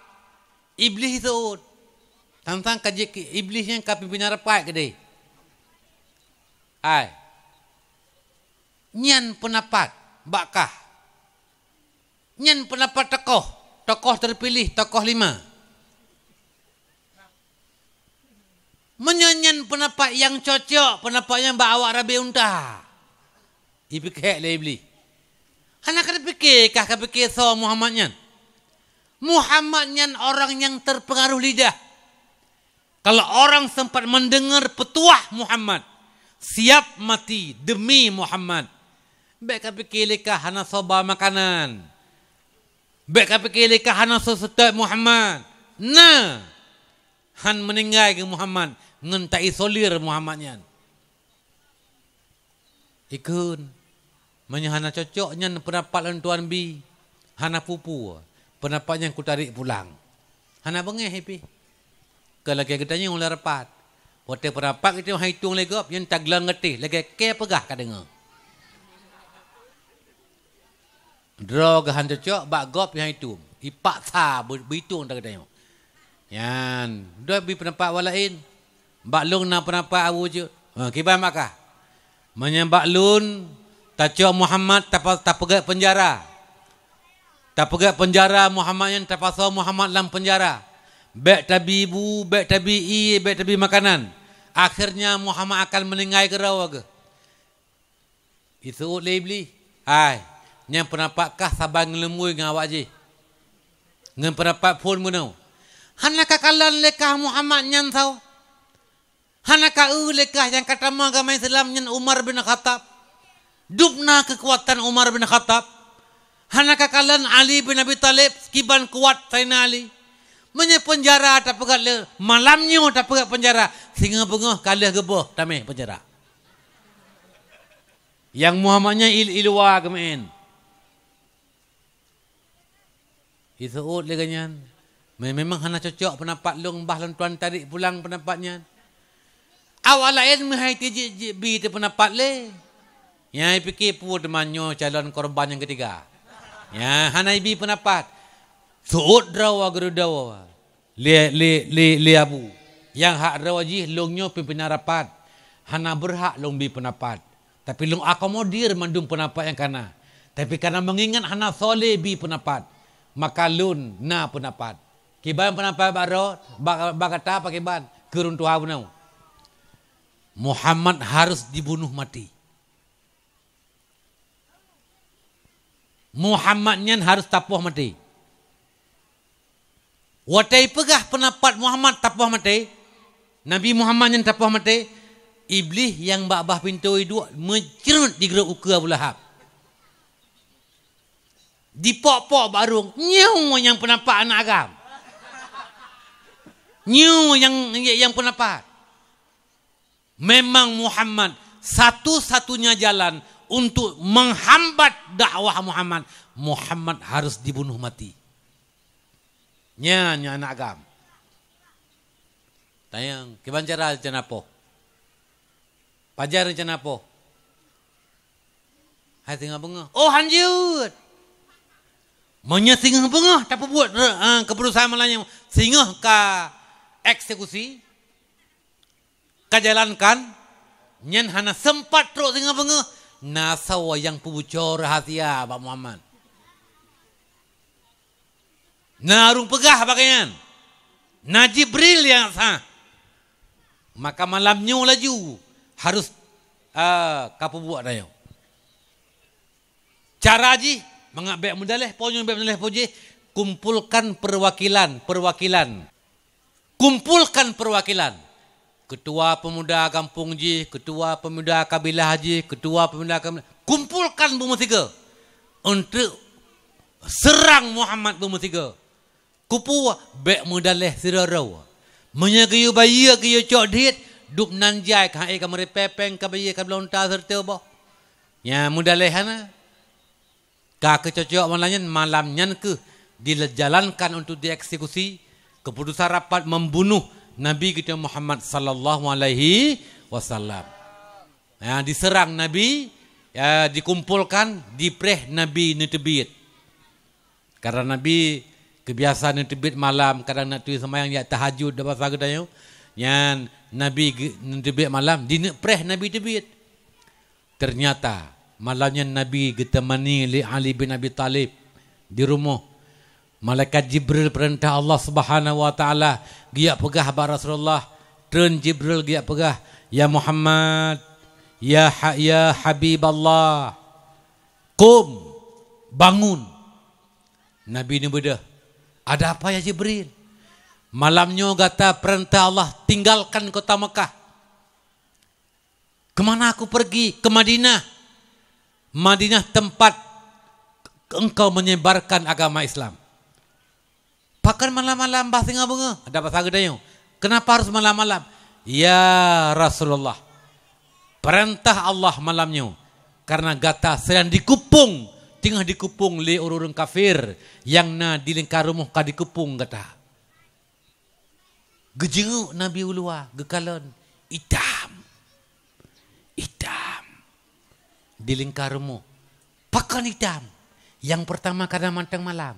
Iblih seuôt. Tang-tang ka jeuet keu Iblih nyan ka pimpénan rapat keudeh. Ai. Nyan peundapat bak kah. Nyan peundapat tokoh, tokoh teupiléh, tokoh lima. Meunyoe nyan peundapat nyang cocok, peundapat nyan bak awak rabe unta, ipike lé Iblih. Hana ka teupike kah, ka pike soe Muhammad nyan? Muhammad nyan orang nyang terpengaruh lidah. Kalau orang sempat mendengar petuah Muhammad, siap mati demi Muhammad. Bék kapike lé kah hana soe ba makanan. Bék kapike lé kah hana soe seutôt Muhammad. Na! Han meuninggai keu Muhammad ngon taisolir Muhammad nyan. Ikheun, meunyoe hana cocok nyan peundapat lôn tuan bi, hana peue-peue, peundapat nyan kutarek pulang. Hana beungéh pih. Keu lagée geutanyoe lé rapat. Watée peundapat geutanyoe han itong lé gob, nyan tagleueng gatéh lagée kée peugah ka deungoe. Droe geuh han cocok bak gob nyang itum, ipaksa beu-, beutong ata geutanyoe. Nyan, dua bi peundapat awak laén. Bak lôn na peundapat Abu Ju-, ha, kiban bak kah. Meunyoe bak lôn, tacok Muhammad tapa-, tapeugét peunjara. Tapeugét peunjara Muhammad nyan, tapasoe Muhammad lam peunjara. Bék tabi bu, bék tabi ié, bék tabi makanan. Akhirnya Muhammad akan meuninggai keudroe geuh. Iseuôt lé Iblih, "Hai, nyang peundapat kah saban ngeuleumbôi ngon awak jih, ngon peundapat phon bunoe. Hana kakalon lé kah Muhammad nyan soe? Hana ka eu lé kah nyang ka tamong agama Islam nyan Umar bin Khattab? Dub na keukuatan Umar bin Khattab? Hana kakalon Ali bin Abi Thalib kiban kuat Saidina Ali? Meunyoe peunjara tapeugét lé, malam nyoe tapeugét peunjara, singoh beungoh ka lheueh geuboh tamé peunjara." Nyang Muhammad nyan i, i luwa geumeu'en. Iseuôt lé geuh nyan, "Me-, memang hana cocok peundapat lôn, bah lôn tuan tarek pulang peundapat nyan. Awak laén meuhai tijik-jik bi teupeundapat lé." Nyang ipike peue teuma nyoe calon korban nyang keutiga. Nyan hana ibi peundapat. Seuôt droe geuh droe. Lé, lé, lé, lé Abu, nyang hak droe jih lôn nyoe pimpénan rapat, hana beurhak lôn bi peundapat. Tapi lôn akomodir mandum peundapat nyang ka na. Tapi kareuna meungingat hana soe lé bi peundapat, maka lôn na peundapat. Kiban peundapat bak droe, bak, bak gata pakiban, keu ureuëng tuha bunoe. Muhammad harus dibunuh mati. Muhammad nyan harus tapoh maté. Watée peugah peundapat Muhammad tapoh maté, Nabi Muhammad nyan tapoh maté, Iblih nyang bak bah pintoe duek meucreut jigrob ukeue Abu Lahab. Jipok-pok bak rueng, "Nyoe nyang peundapat aneuëk agam. Nyoe nyang, nyang peundapat." Memang Muhammad satu-satunya jalan untuk menghambat dakwah Muhammad. Muhammad harus dibunuh mati. Nyan, nyan aneuëk agam. Tanyong, kiban cara rencana poh? Pajan rencana poh? Hai singoh beungoh. Oh, hanjeuet. Meunyoe singoh beungoh tapeubuet, eh, keputusan malam nyoe, singoh ka eksekusi, ka jalankan, nyan hana sempat trok singoh beungoh, na soe nyang peubuco rahasia bak Muhammad. Na ureuëng peugah bak gobnyan, na Jibril nyang sah. Maka malam nyoe laju harus, ah, ka peubuet tanyoe. Cara jih, mangat bék meudaléh po nyoe, bék meudaléh po jih, kumpulkan perwakilan, perwakilan. Kumpulkan perwakilan. Ketua pemuda gampông jih, ketua pemuda kabilah jih, ketua pemuda kabilah. Kumpulkan beumeusigoe untuk serang Muhammad beumeusigoe. Kupu bék meudaléh sidroe-droe. Meunyoe geuyue bayeue geuyue cok diet, dub nan jai ka hai ka meuripée péng ka bayeue ka bloe unta sireutôh boh. Nyan meudaléh hana. Ka keucocok malam nyan, malam nyan keuh dijalankan untuk dieksekusi keputusan rapat membunuh Nabi kita Muhammad sallallahu alaihi wasallam. Ya, diserang Nabi, ya, dikumpulkan, dipreh Nabi neuteubiet. Karena Nabi keubiasa neuteubiet malam, kadang na tui seumayang jak tahajud, dak basa geutanyoe. Nyan Nabi ge-, neuteubiet malam, dineuk preh Nabi teubiet. Ternyata malam nyan Nabi geuteumani lé Ali bin Abi Thalib di rumoh. Malaikat Jibril peurintah Allah Subhanahu wa Taala geujak peugah bak Rasulullah. Treun Jibril geujak peugah, "Ya Muhammad, ya ha-, ya Habiballah, qum, bangun." Nabi neubeudôh, "Ada apa ya Jibril?" "Malam nyoe gata peurintah Allah tinggalkan kota Mekah." "Kemana aku pergi?" "Ke Madinah." Madinah tempat engkau menyebarkan agama Islam. Pakon malam-malam bah singoh beungoh? Ada pasal geutanyoe. Kenapa harus malam-malam? Ya Rasulullah, perintah Allah malam nyoe, karena gata sedang dikupung, teungoh dikupung lé ureuëng-ureuëng kafir nyang na di lingka rumoh ka dikupung gata. Geujingeuk Nabi u luwa, geukalon, itam. Itam. Di lingka rumoh. Pakon itam? Nyang peurtama, karena mantong malam.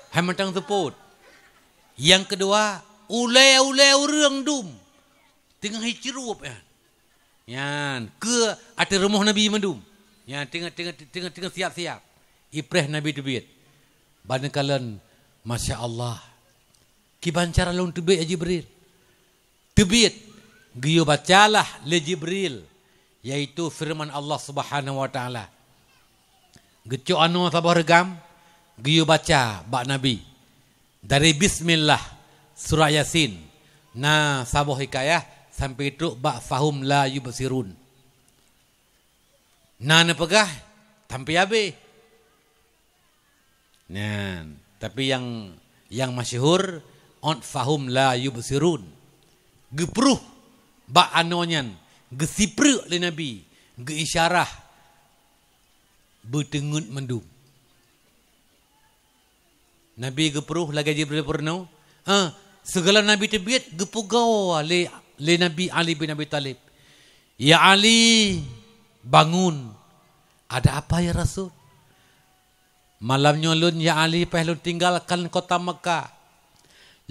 Hai mantong seupôt. Nyang keudua, ulée-ulée ureuëng dum. Teungoh icirôp nyan. Nyan, keu ateueh rumoh Nabi mandum. Nyan, teungoh, teungoh, teungoh, teungoh siap-siap. Ipreh Nabi teubiet. Ban neukalon, masya Allah. Kiban cara lôn teubiet, ya Jibril? Teubiet, geuyue bacalah lé Jibril, yaitu feureuman Allah Subhanahu wa Taala. Geucok anoe saboh reugam, geuyue baca bak Nabi. Dari Bismillah, Surat Yasin, na saboh hikayah sampai trok bak fahum la yubsirun. Na neupeugah, sampai habéh. Nyan, tapi nyang, nyang masyhur, ot fahum la yubsirun. Geupruh bak anoe nyan, geusipreuk lé Nabi, geuisyarah, beuteungeut mandum. Nabi geupruh lagée Jibril peurunoe, eh, sigohlom Nabi teubiet geupeugoe lé, lé Nabi Ali bin Abi Thalib. "Ya Ali, bangun." "Ada apa, ya Rasul?" "Malam nyoe lôn, ya Ali, payah lôn tinggalkan kota Mekah.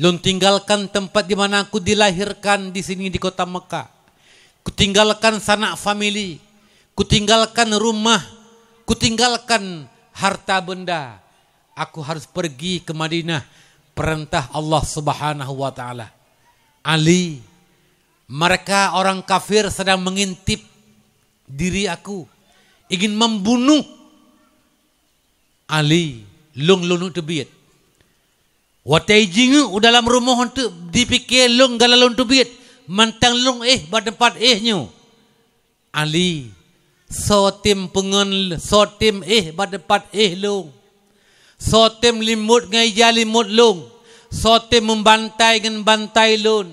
Lôn tinggalkan tempat di mana aku dilahirkan di sini, di kota Mekah. Kutinggalkan sanak famili, kutinggalkan rumah, kutinggalkan harta benda. Aku harus pergi ke Madinah, perintah Allah Subhanahu wa Taala. Ali, mereka orang kafir sedang mengintip diri aku, ingin membunuh." "Ali, lôn, lôn teubiet." Watée jingeuk u dalam rumoh teuk, dipike lôn galak lôn teubiet, mantong lôn éh bak teumpat éh nyoe. "Ali, soe tem peungon, soe tem éh bak teumpat éh lôn? Soe tem limot ngon ija limot lôn? Soe tem meubantai ngon bantai lôn?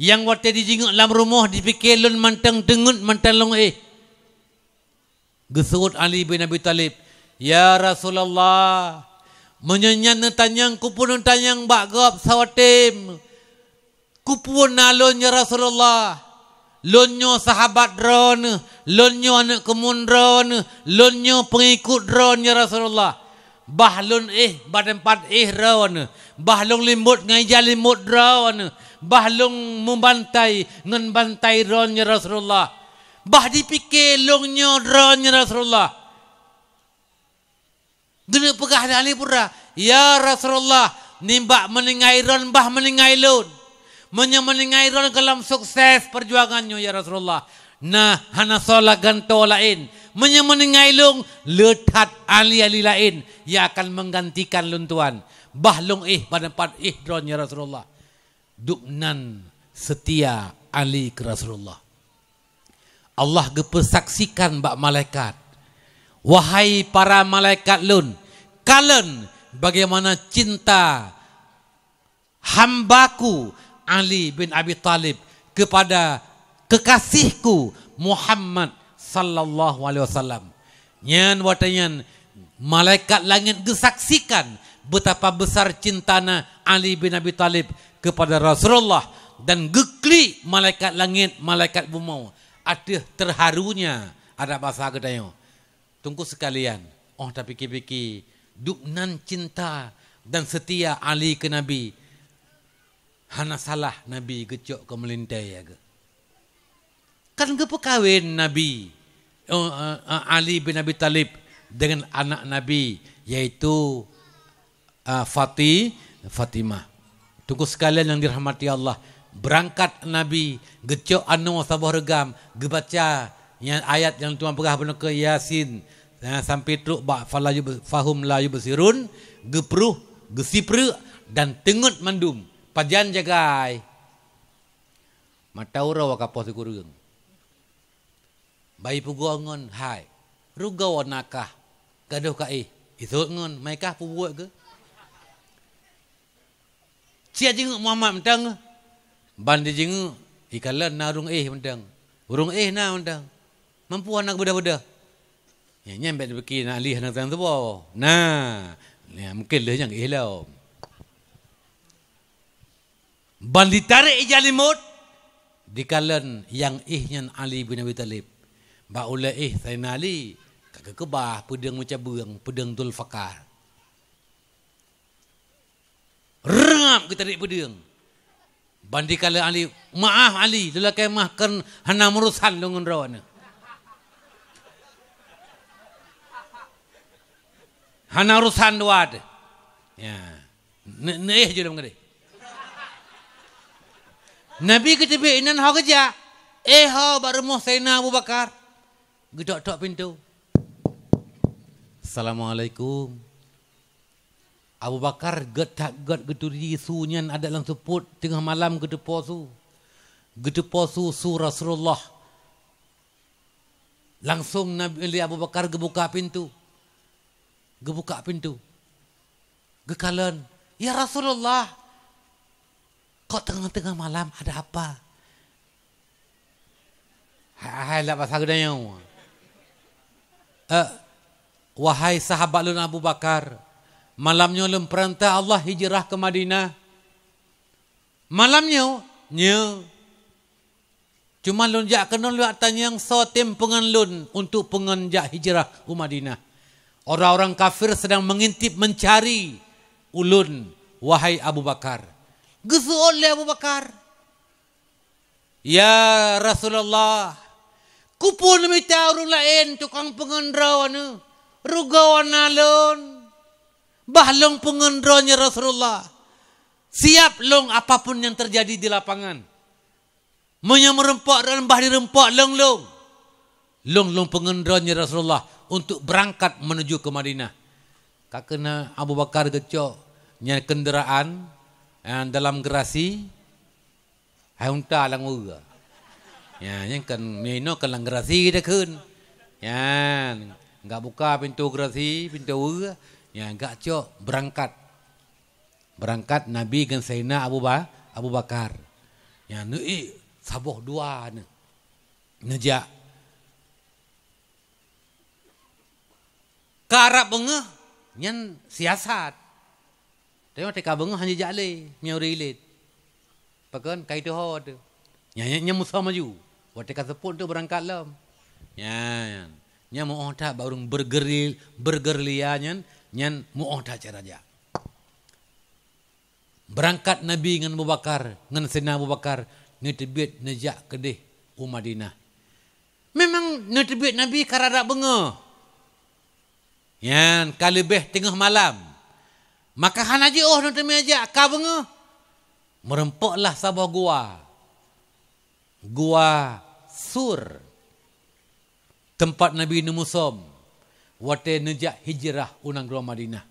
Nyang watée dijingeuk lam rumoh dipike lôn mantong teungeut mantong lôn éh." Geuseuôt Ali bin Abi Thalib, "Ya Rasulullah, meunyoe nyan neutanyong, keupeue neutanyong bak gob sawatem? Keupeue na lôn, ya Rasulullah? Lôn nyoe sahabat droeneuh, lôn nyoe aneuëk keumuen droeneuh, lôn nyoe peungikot droeneuh, ya Rasulullah. Bah lôn éh bak teumpat éh droeneuh, bah lôn limot ngon ija limot droeneuh, bah lôn meubantai ngon bantai droeneuh, ya Rasulullah. Bah dipike lôn nyoe droeneuh, ya Rasulullah." Geuneuk peugah lé Ali peue, "Ya Rasulullah, nibak meuninggai droeneuh bah meuninggai lôn. Meunyoe meuninggai droeneuh gohlom sukses peujuangan nyoe, ya Rasulullah, na hana soe lagée nyan laén. Meunyoe meuninggai lôn, le that ahli-ahli laén nyang akan menggantikan lôn tuan. Bah lôn éh bak teumpat éh droeneuh, ya Rasulullah." Dubnan seutia Ali keu Rasulullah. Allah geupeusaksikan bak malaikat, "Wahai para malaikat lôn, kalon bagaimana cinta hambaku Ali bin Abi Thalib kepada kekasihku Muhammad sallallahu alaihi wasallam." Nyan watée nyan malaikat langét geusaksikan betapa besar cintana Ali bin Abi Thalib kepada Rasulullah, dan geuklik malaikat langét, malaikat bumoe ateueh terharunya, adak basa geutanyoe. Teungku sekalian, óh tapike-pike dubnan cinta dan seutia Ali keu Nabi, hana salah Nabi geucok keu meulintée geuh. Kan geupeukawen Nabi, eh, eh, eh, Ali bin Abi Thalib dengan anak Nabi, yaitu, eh, Fati-, Fatimah. Teungku sekalian nyang dirahmati Allah, beurangkat Nabi geucok anoe saboh reugam, geubaca nyang ayat nyang teuma peugah bunoe keu Yasin, eh, sampai trok bak fala yub-, fahum la yubsirun, geupruh, geusipreuk dan teungeut mandum. Pajan jagai? Mata uroe ka poh sikureueng. Bayi pugoe ngon hai. Rugoe nakah. Gadôh ka éh. Isot ngon mai kah pubuet keu. Siat jingeuk Muhammad mantong. Ban dijingeuk, ikalon na ureuëng éh mantong. Ureuëng éh na mantong. Mampu hana beudôh-beudôh. Ya, nyan bèk dipike na Ali hana tang tuboh. Nah, ya, mungkin lheueh nyang éh lom. Ban ditarek ija limot, dikalon nyang éh nyan Ali bin Abi Thalib. Bak ulée éh Saidina Ali, ka geukeubah peudeueng meucabeueng, peudeueng Dzulfikar. Reungap geutarek peudeueng. Ban dikalon Ali, "Maaf Ali, lôn lakée meu'ah kon hana meurusan lôn ngon droeneuh." Hana urusan dua teuh. Ya. Ne-, neuéh jeuet lom keudeh. Nabi geuteubiet inan ho geujak. Éh ho bak rumoh Saidina Abu Bakar. Geutok-tok pintoe. "Assalamualaikum." Abu Bakar gét that gét geuturi su nyan adak lam seupôt, teungoh malam geuteupo su. Geuteupo su, su Rasulullah. Langsong Nabi, lé Abu Bakar geubuka pintoe. Geubuka pintoe. Geukalon, "Ya Rasulullah, kok teungoh-teungoh malam, ada apa?" Hai, hai, lam basa geutanyoe. "Eh, wahai sahabat lôn Abu Bakar, malam nyoe lôn peurintah Allah hijrah keu Madinah." "Malam nyoe?" "Nyoe." "Cuma lôn jak keunoe lôn tanyong soe tem peungon lôn untuk peungon jak hijrah u Madinah. Orang-orang kafir sedang mengintip, mencari ulôn, wahai Abu Bakar." Geuseuôt lé Abu Bakar, "Ya Rasulullah, keupeue neumita ureuëng laén tukang peungon droeneuh? Rugoe na lôn. Bah lôn peungon droeneuh, ya Rasulullah. Siap lôn apapun yang terjadi di lapangan. Meunyoe meureumpok droeneuh, bah direupok lôn lôn. Lôn, lôn peungon droeneuh, ya Rasulullah, untuk berangkat menuju ke Madinah." Ka keuh na Abu Bakar geucok nyan kendaraan, eh, dalam gerasi, hai unta lam ureue. Ya, nyan kan, meunyoe inoe kan lam gerasi takheun. Nyan, gak buka pintoe gerasi, pintoe ureue, nyan gak cok berangkat. Berangkat Nabi ngon Saidina Abu Ba-, Abu Bakar. Nyan neuék saboh dua neu-, neujak. Ka rab beungoh, nyan siasat. Tapi watée ka beungoh hana jijak lé, meunyoe rilet. Pakon? Ka jiteuho teuh. Nyan, nyan, nyan Musa maju. Watée ka seupôt teuh beurangkat lom. Nyan, nyan muoh that bak ureuëng bergeri-, bergerilya nyan, nyan muoh that cara jak. Beurangkat Nabi ngon Abu Bakar, ngon Saidina Abu Bakar, neuteubiet neujak keudeh u Madinah. Memang neuteubiet Nabi ka rab beungoh. Nyan ka leubeh teungoh malam. Maka hana jiôh neuteumé jak, ka beungoh. Meurumpoklah saboh gua. Gua Sur. Teumpat Nabi neumusom watée neujak hijrah u nanggroe Madinah.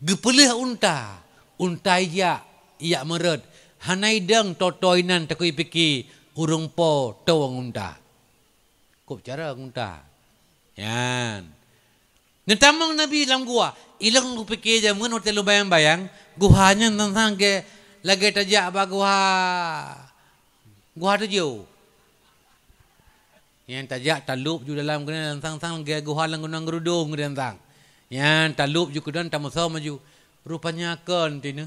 Geupeuleueh unta, unta ijak, ijak meurot, hana idong toe-toe inan takot jipike ureuëng po toe ngon unta. Kôb cara ngon unta. Nyan. Neutamong Nabi lam gua. Ilôn kupike jameun watée lôn bayang-bayang, guha nyan sang-sang lagée, lagée tajak bak guha, guha tujoh. Nyan tajak talop ju dalam keunan, sang-sang lagée guha lam gunong Geurudong keunan sang. Nyan talop ju keunan, tameusom ju. Rupanya kon tineuh.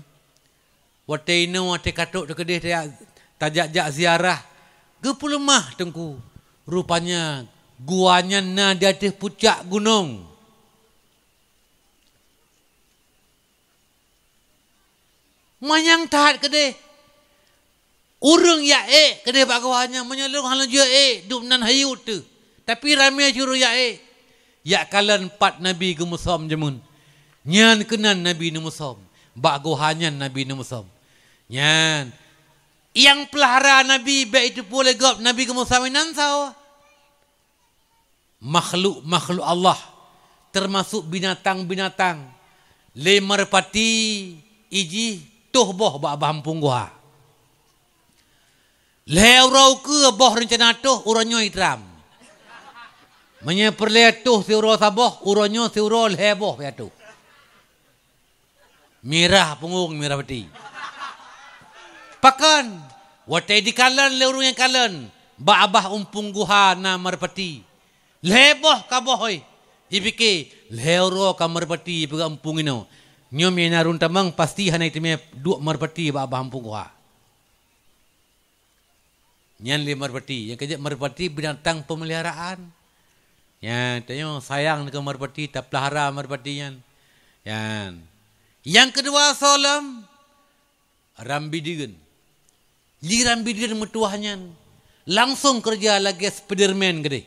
Watée inoe, watée ka trok teuh keudeh tajak, tajak-jak ziarah, geupeuleumah Teungku. Rupanya gua nyan na di ateueh pucak gunong. Manyang that keudeh. Ureuëng jak ék keudeh bak gua nyan, meunyoe lôn hana lôn jeuet ék, dum nan hayeu teuh. Tapi ramé jih ureuëng jak ék. Jak kalon pat Nabi geumusom jameun. Nyan keunan Nabi neumusom. Bak gua nyan Nabi neumusom. Nyan. Nyang peulara Nabi bék jiteupeue lé gob Nabi geumusom inan soe? Makhluk-makhluk Allah, teumasok binatang-binatang, lé meureupatéh jih toh boh bak bahampông guha. Lhée uroe ukeue boh reuncana toh, uroe nyoe itram. Meunyoe peureulée tuh siuroe saboh, uroe nyoe siuroe lhée boh payah tuh. Mirah punggong, mirah peuti. Pakon? Watée jikalon lé ureuëng nyang kalon bak babah umpung guha na meureupeue peuti. Lhée boh ka boh, hôi. Jipike, lhée uroe ka meureupeue peuti peugah umpung inoe. Nyoe meunyoe na ureuëng tamong pasti hana jiteumé duek meureupeue peuti bak babah umpung guha. Nyan lé meureupeue peuti. Nyang keujeuet meureupeue peuti binatang peumeliharaan. Nyan, tanyoe sayang keu meureupeue peuti, tapeulahara meureupeue peuti nyan. Nyan. Nyang keudua soe lom, rambideuen. Li rambideuen meutuwah nyan, langsong keureuja lagée Spiderman keudeh.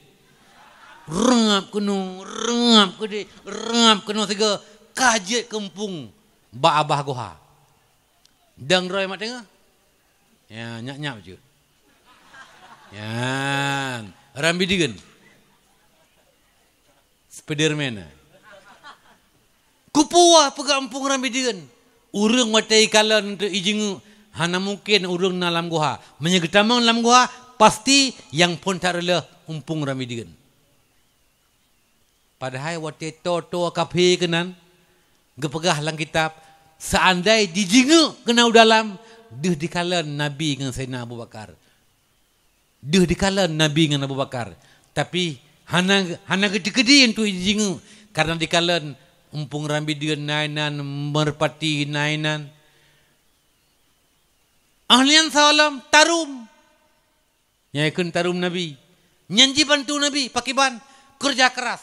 Rangap keunoe, rangap keudeh, rangap keunoe sigoe, ka jeuet keu umpung bak babah guha. Dang droe mat teungoh. Ya, nyap-nyap jeuet. Nyan, rambideuen. Spiderman. Kupuwa peugah umpung rambideuen. Ureuëng watée jikalon untuk jijeungeuk, hana mungken ureuëng na lam guha. Meunyoe geutamong lam guha, pasti nyang phon that reuloh umpung rambideuen. Padahai watée toe-toe kafé keunan geupeugah lam kitab, seandai jijeungeuk keunan u dalam, deuh jikalon Nabi ngon Saidina Abu Bakar. Deuh jikalon Nabi ngon Abu Bakar. Tapi hana, hana geuteukidi untuk jijeungeuk, karena jikalon umpung rambideuen na inan, meureupeue peuti na inan. Ahlian salam tarum. Nyang ikheun tarum Nabi. Nyan jibantu Nabi, pakriban? Keureuja keuras.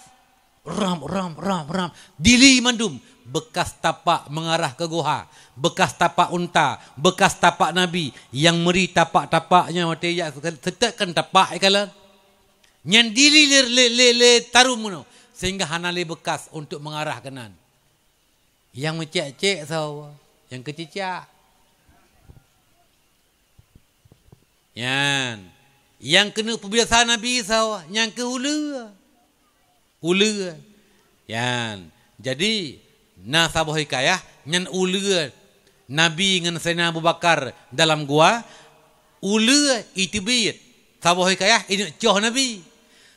Ram, ram, ram, ram. Dili mandum. Bekas tapak mengarah ke guha. Bekas tapak unta. Bekas tapak Nabi. Nyang meuri tapak-tapak nyan watée jak seutôt kan tapak ikalon. Nyan dili lé, lé, lé, lé tarum nyoe. Sehingga hana lé bekas untuk mengarah keunan. Nyang meucék-cék sawa, nyang keucicak. Nyan. Nyang keuneuk peubiasa Nabi sawa, nyang keu uleue. Uleue. Nyan. Jadi, na saboh hikayah, nyan uleue Nabi ngon Saidina Abu Bakar dalam gua, uleue iteubiet. Saboh hikayah, ineuk coh Nabi.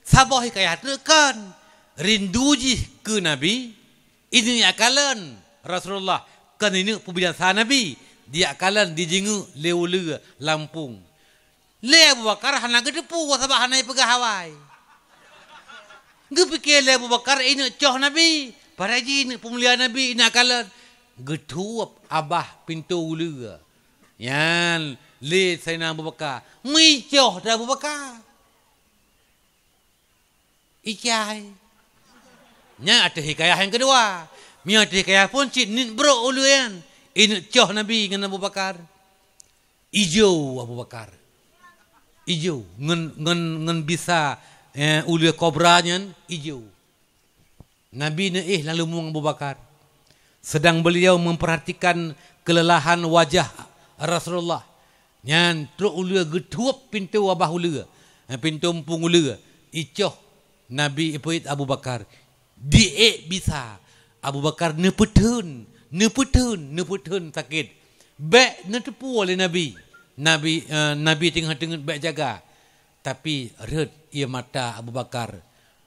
Saboh hikayah teuk kon. Rindu jih keu Nabi, Ineuk jak kalon Rasulullah, kon ineuk peubiasa Nabi, dijak kalon dijeungeuk lé uleue lam umpung. Lé Abu Bakar hana geuteupeue sabab hana jipeugah awai. Geupike lé Abu Bakar ineuk coh Nabi, padahai jih ineuk peumulia Nabi, ineuk kalon. Geuthueb babah pintoe uleue. Nyan lé Saidina Abu Bakar, meuicoh teuh Abu Bakar. Icai. Nyan ateueh hikayah nyang keudua. Meunyoe ateueh hikayah phon cit niet brok uleue nyan. Ineuk coh Nabi ngon Abu Bakar. Ijô Abu Bakar. Ijô. Ngon, ngon, ngon bisa, eh, uleue kobra nyan ijô. Nabi neuéh lam leumoeng Abu Bakar. Sedang beliau memperhatikan kelelahan wajah Rasulullah. Nyan trok uleue geuthueb pintoe babah uleue, eh, pintoe umpung uleue, icoh Nabi, ipeuyet Abu Bakar. Diék bisa. Abu Bakar neupeutheun, neupeutheun, neupeutheun sakét. Bék neuteupeue lé Nabi. Nabi, eh, Nabi teungoh teungeut bék jaga. Tapi rhot ie mata Abu Bakar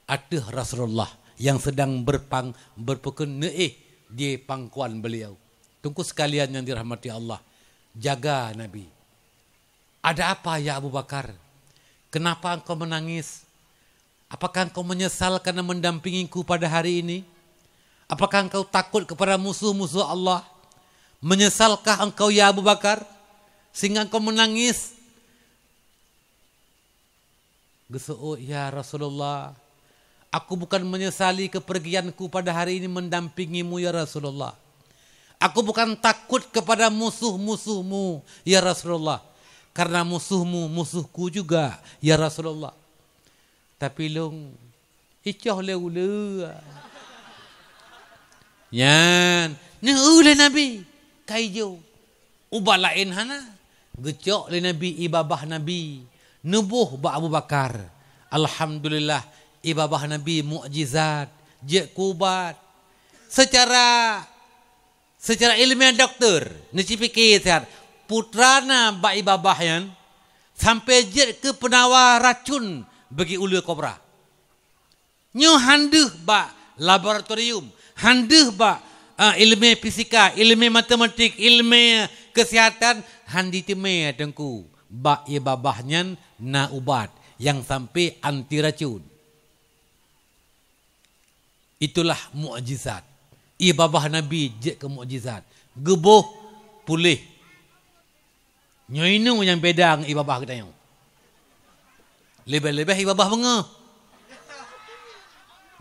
ateueh Rasulullah nyang sedang berpang-, berpeukeuneuk di pangkuan beliau. Teungku sekalian yang dirahmati Allah, jaga Nabi. "Ada apa, ya Abu Bakar? Kenapa engkau menangis? Apakah engkau menyesal karena mendampingiku pada hari ini? Apakah engkau takut kepada musuh-musuh Allah? Menyesalkah engkau, ya Abu Bakar, sehingga engkau menangis?" Geuseuôt, "Ya Rasulullah, aku bukan menyesali kepergianku pada hari ini mendampingimu, ya Rasulullah. Aku bukan takut kepada musuh-musuhmu, ya Rasulullah, karena musuhmu musuhku juga, ya Rasulullah. Tapi lôn icoh lé uleue." Nyan, neueu lé Nabi, ka ijô. Ubat laén hana. Geucok lé Nabi ie babah Nabi, neuboh bak Abu Bakar. Alhamdulillah, ie babah Nabi mukjizat, jeuet keu ubat. Seucara, seucara ileumèe dokto neucipike siat, peue teuma na bak ie babah nyan sampoe jeuet keu peunawa racun bagi uleue kobra. Nyoe han deuh bak laboratorium, han deuh bak, ah, ileumèe fisika, ileumèe matematik, ileumèe keusihatan, han jiteumèe Teungku. Bak ié babah nyan na ubat nyang sampai anti racun. Itulah mukjizat. Ié babah Nabi jeuet keu mukjizat. Geuboh puléh. Nyoe inoe nyang beda ngon ié babah geutanyoe. Leubeh-leubeh ié babah beungoh.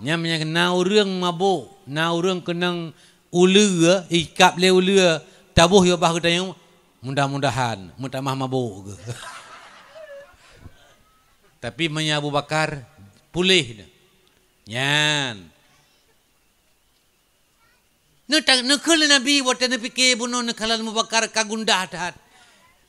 Nyan meunyo na ureuëng mabök, na ureuëng keunong uleue, ikab lé uleue, taboh ié babah geutanyoe, mudah-mudahan meutamah mabök geuh. Tapi meunyo Abu Bakar puléh nyan. Neuta-, neukheun lé Nabi watée neupike bunoe neukalon Abu Bakar ka gundah that.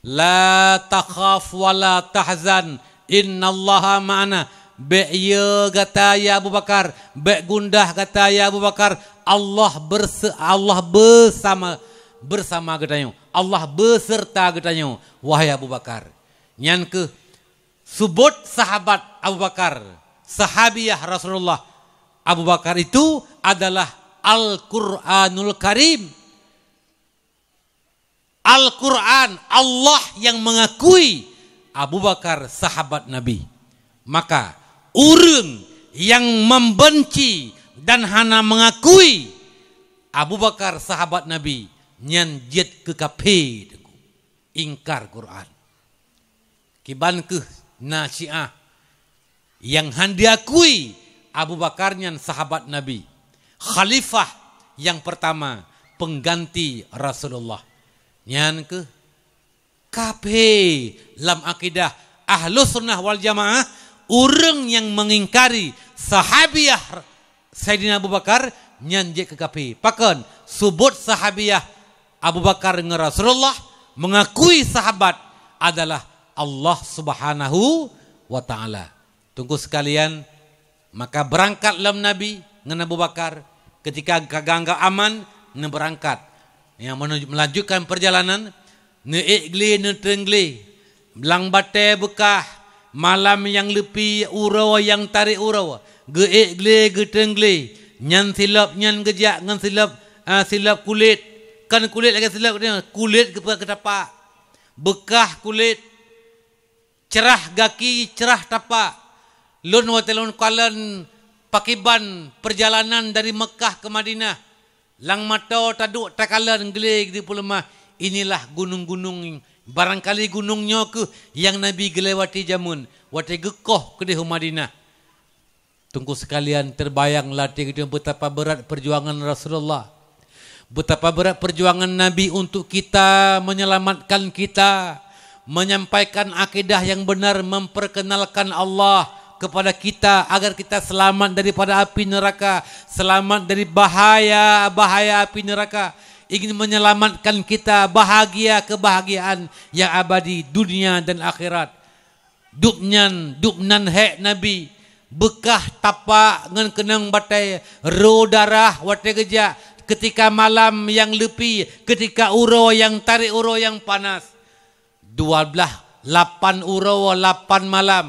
"La takhaf wa la tahzan, innallaha ma'ana." Bék yeu gata ya Abu Bakar, bék gundah gata ya Abu Bakar. Allah berse-, Allah beusama, beusama geutanyoe. Allah beuseurta geutanyoe, wahai Abu Bakar. Nyan keuh Subot sahabat Abu Bakar, sahabiah Rasulullah Abu Bakar itu adalah Al-Quranul Karim. Al-Quran, Allah yang mengakui Abu Bakar sahabat Nabi. Maka, ureuëng yang membenci dan hana mengakui Abu Bakar sahabat Nabi, nyan jeuet keu kafé, ingkar Quran. Kiban keuh na Syiah nyang han diakui Abu Bakar nyan sahabat Nabi, khalifah nyang pertama, pengganti Rasulullah. Nyan keuh kafé lam akidah Ahlus Sunnah wal Jamaah, ureuëng nyang mengingkari sahabiah Saidina Abu Bakar, nyan jeuet keu kafé. Pakon? Subot sahabiah Abu Bakar ngon Rasulullah, mengakui sahabat adalah Allah Subhanahu wa Ta'ala. Teungku sekalian, maka beurangkat lom Nabi ngon Abu Bakar, keutika ka geunanggap aman, neubeurangkat. Nyang meulanjutkan peurjalanan, neuék glé, neutreun glé. Blang batée beukah, malam nyang leupie, uroe nyang tarek uroe, geuék glé, geutreun glé. Nyan silop nyan geujak ngon silop, ah, silop kulét. Kon kulét lagée silop, kulét geupeugah keu tapak. Beukah kulét, cerah gaki, cerah tapak. Lôn watée lôn kalon pakiban peurjalanan dari Meukah keu Madinah. Lam mata taduek takalon glé geupeuleumah, inilah gunong-gunong, barangkali gunong nyoe keuh nyang Nabi geulewati jameun watée geukoh keudeh u Madinah. Teungku sekalian, terbayang latée geutanyoe betapa berat perjuangan Rasulullah, betapa berat perjuangan Nabi untuk kita, menyelamatkan kita, menyampaikan akidah yang benar, memperkenalkan Allah kepada kita agar kita selamat daripada api neraka, selamat dari bahaya-bahaya api neraka, ingin menyelamatkan kita bahagia kebahagiaan yang abadi dunia dan akhirat. Dubnyan, dubnan hék Nabi, beukah tapak ngon keunong batée, ro darah watée geujak, keutika malam nyang leupie, keutika uroe nyang tarek uroe nyang panas. Dua blaih lapan uroe lapan malam.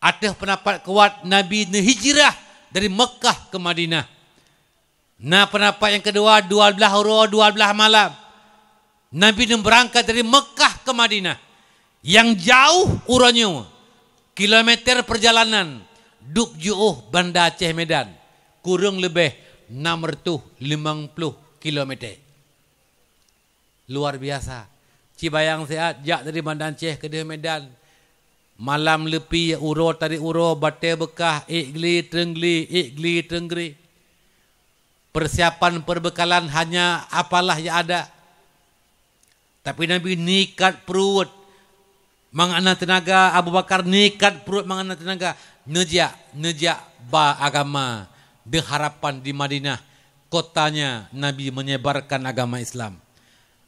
Ateueh peundapat kuat, Nabi neuhijrah dari Meukah keu Madinah. Na peundapat nyang keudua, dua blaih uroe dua blaih malam. Nabi neubeurangkat dari Meukah keu Madinah. Nyang jauh uroe nyoe, kilometer peurjalanan, dub jiôh Banda Aceh Medan, kureueng leubeh enam ratus limong ploh kilometer. Luar biasa. Ci bayang siat jak dari Banda Aceh keudeh Medan. Malam leupie, uroe tarek uroe, batée beukah, ék glé, treun glé, ék glé, treun glé. Persiapan perbekalan hanya apalah yang ada. Tapi Nabi nikat pruet mangat na teunaga, Abu Bakar nikat pruet mangat na teunaga, neujak, neujak ba agama, deuh harapan di Madinah, kotanya Nabi menyebarkan agama Islam.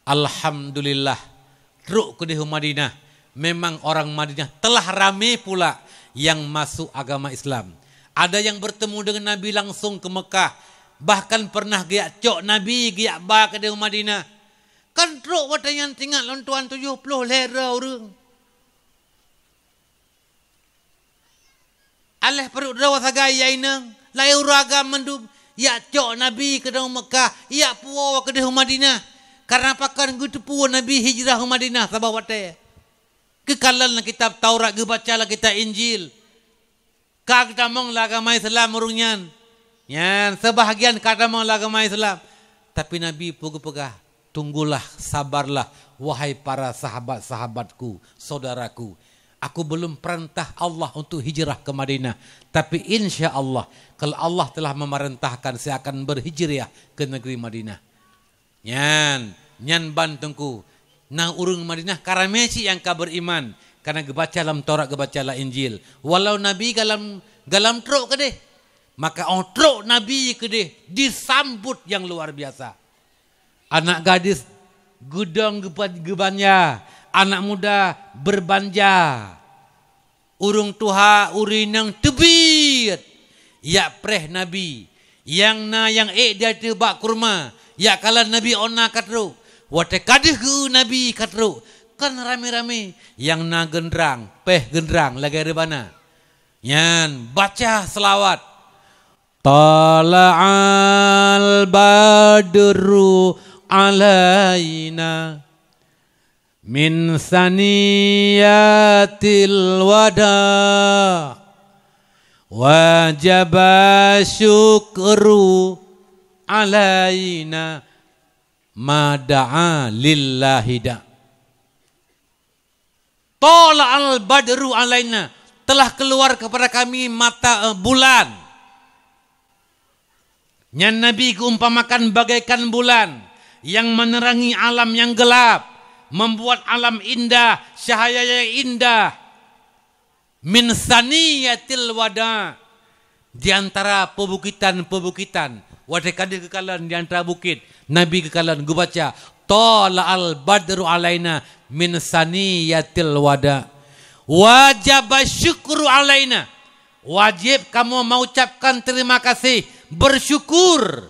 Alhamdulillah, trok keudeh u Madinah, memang orang Madinah telah ramé pula nyang masuk agama Islam. Ada nyang bertemu dengan Nabi langsung ke Mekah, bahkan pernah geujak cok Nabi geujak ba keudeh u Madinah. Kan trok watée nyan, teuingat lôn tuan, tujoh ploh lhée droe ureuëng. Aléh pruet droe sagai ya inong, laén ureuëng agam mandum, jak cok Nabi keudeh u Meukah, jak puwoe keudeh u Madinah. Kareuna pakon geuteupeue Nabi hijrah u Madinah saboh watée? Geukalon lam kitab Taurat, geubaca lam kitab Injil. Ka geutamong lam agama Islam ureuëng nyan. Nyan, seubahagian ka tamong lam agama Islam. Tapi Nabi peugah-peugah, "Tunggulah, sabarlah, wahai para sahabat-sahabatku, saudaraku. Aku belum perintah Allah untuk hijrah ke Madinah. Tapi insya Allah, kalau Allah telah memerintahkan, saya akan berhijrah ke negeri Madinah." Nyan, nyan ban Teungku. Na ureuëng Madinah ka ramé cit nyang ka beriman, karena geubaca lam Taurat, geubaca lam Injil. Walau Nabi galam, galam trok keudeh, maka óh trok Nabi keudeh disambut nyang luar biasa. Anak gadis geudong geupa-, geubanja, anak muda berbanja. Ureuëng tuha, ureuëng inong teubiet jak preh Nabi. Nyang na nyang ék di ateueh bak kurma, jak kalon Nabi óh na ka trok. Watée ka deuh geu Nabi ka trok, kan ramé-ramé. Nyang na geundrang, péh geundrang lagée reubana. Nyan, baca seulaweuet. Tala'al badru alaina min saniyatil wada, wajaba syukru alaina ma da'a lillahi da. Tala'al badru alaina, telah keluar kepada kami mata, eh, bulan. Nyan Nabi geuumpamakan bagaikan bulan nyang menerangi alam nyang gelap, membuat alam indah, cahayanya indah. Min saniyatil wada, di antara peubukitan-peubukitan. Watée ka deuh geukalon di antara bukét, Nabi geukalon geubaca, "Tala'al badru alaina min saniyatil wada. Wajaba syukru alaina." Wajéb kamoe meuucapkan terima kasih, bersyukur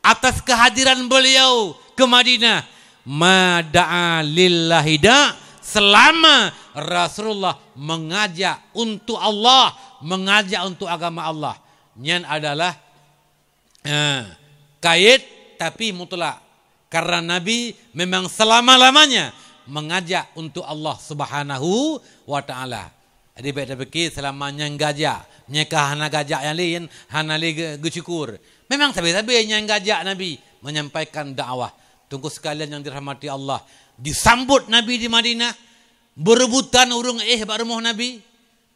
atas kehadiran beliau ke Madinah. Ma da'a lillahi da, selama Rasulullah mengajak untuk Allah, mengajak untuk agama Allah. Nyan adalah, eh, kait tapi mutlak. Karena Nabi memang selama-lamanya mengajak untuk Allah Subhanahu wa Ta'ala. Jadi, bék tapike selama nyan gajak, nyan ka hana gajak nyang laén, hana lé geu-, geusyukur. Memang sabe-sabe nyan gajak Nabi menyampaikan dakwah. Teungku sekalian yang dirahmati Allah, disambut Nabi di Madinah, berebutan ureuëng éh bak rumoh Nabi.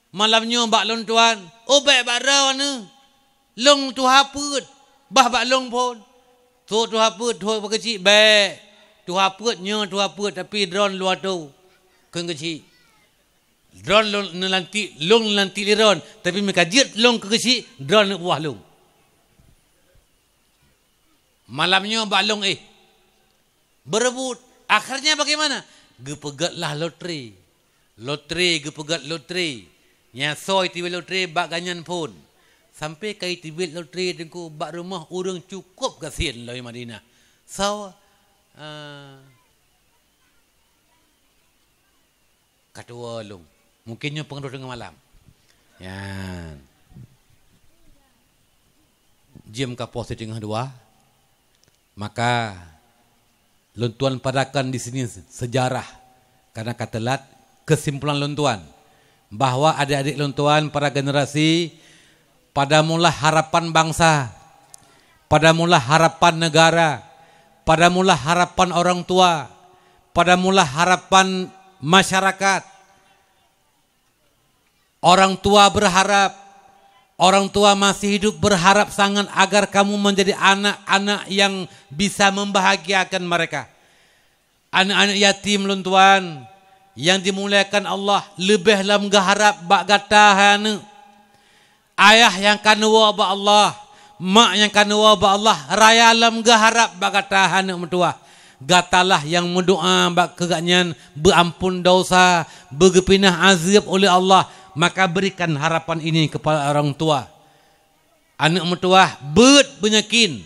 Malam nyoe bak lôn tuan, "Oh, bék bak droeneuh. Lôn tuha peuet, bah bak lôn phon." "Sôk tuha peuet, sôk peukeuchik." "Bék. Tuha peuet nyoe tuha peuet, tapi droeneuh luwato kheun keuchik. Droeneuh lôn neulantik, lôn neulantik lé droeneuh, tapi meuka jeuet lôn keu keuchik, droeneuh neupeubah lôn." Malam nyoe bak lôn éh. Berebut. Akhirnya bagaimana? Geupeugét lah lotre. Lotre, geupeugét lotre. Nyang soe tibet lotre bak gobnyan phon. Sampai ka tibet lotre Teungku bak rumoh ureuëng cukôp gasien lom Madinah. Soe, eh, ka tuwoe lôn. Mungkin nyoe peungeudroe teungoh malam. Nyan. Jeuem ka poh siteungoh dua. Maka lôn tuan padakan di sini sejarah, karena ka teulat. Kesimpulan lôn tuan, bahwa adik-adik lôn tuan, para generasi, pada mula harapan bangsa, pada mula harapan negara, pada mula harapan orang tua, pada mula harapan masyarakat. Orang tua berharap, orang tua masih hidup berharap sangat agar kamu menjadi anak-anak yang bisa membahagiakan mereka. Aneuk-aneuk yatim lôn tuan, nyang dimuliakan Allah, leubeh lom geuharab bak gata hai aneuk. Ayah nyang ka neuwoe bak Allah, mak nyang ka neuwoe bak Allah, raya lom geuharab bak gata hai aneuk meutuwah. Gatalah nyang meudoá bak keu gobnyan beuamphon desya, beugeupinah azeub uleh Allah, maka berikan harapan ini kepada orang tua. Aneuk meutuwah, beuet beunyakin.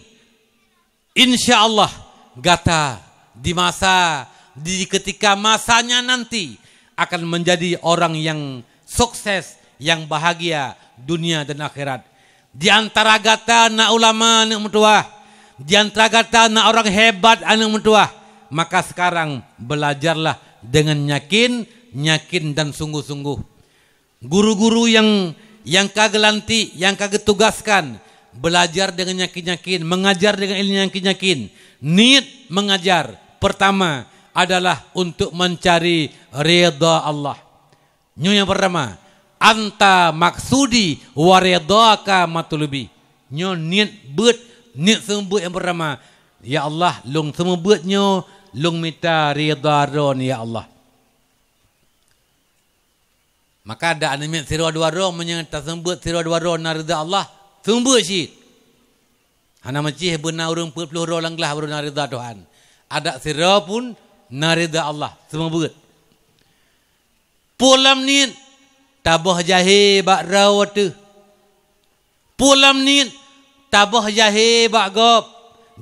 Insya Allah, gata di masa, di ketika masanya nanti akan menjadi orang yang sukses, yang bahagia, dunia dan akhirat. Di antara gata na ulama aneuk meutuwah, di antara gata na orang hebat aneuk meutuwah. Maka sekarang belajarlah dengan yakin, yakin dan sungguh-sungguh. Guru-guru nyang, nyang ka geulantik, nyang ka geutugaskan, belajar dengan yakin-yakin, mengajar dengan ilmu yakin-yakin. Niet mengajar pertama adalah untuk mencari ridha Allah. Nyoe nyang pertama, "Anta maksudi wa ridhaka matlubi." Nyoe niet beuet, niet seumeubeuet nyang pertama. "Ya Allah, lôn seumeubeuet nyoe, lôn mita ridha Droe, ya Allah." Maka adak aneuk miet sidroe dua droe, meunyoe taseumeubeuet sidroe dua droe na ridha Allah, seumeubeuet cit. Hana meucih beuna ureuëng peuet ploh droe lam glah baru na ridha Tuhan. Adak sidroe pun na ridha Allah, seumeubeuet. Peue lam niet, taboh jahé bak droe teuh. Peue lam niet, taboh jahé bak gob.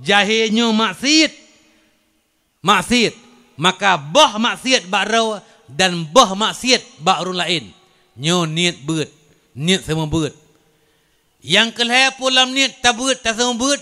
Jahé nyoe maksiet. Maksiet, maka boh maksiet bak droe dan boh maksiet bak ureuëng laén. Nyoe niet beuet, niet seumeubeuet. Nyang keu lhée peue lam niet tabeuet, taseumeubeuet,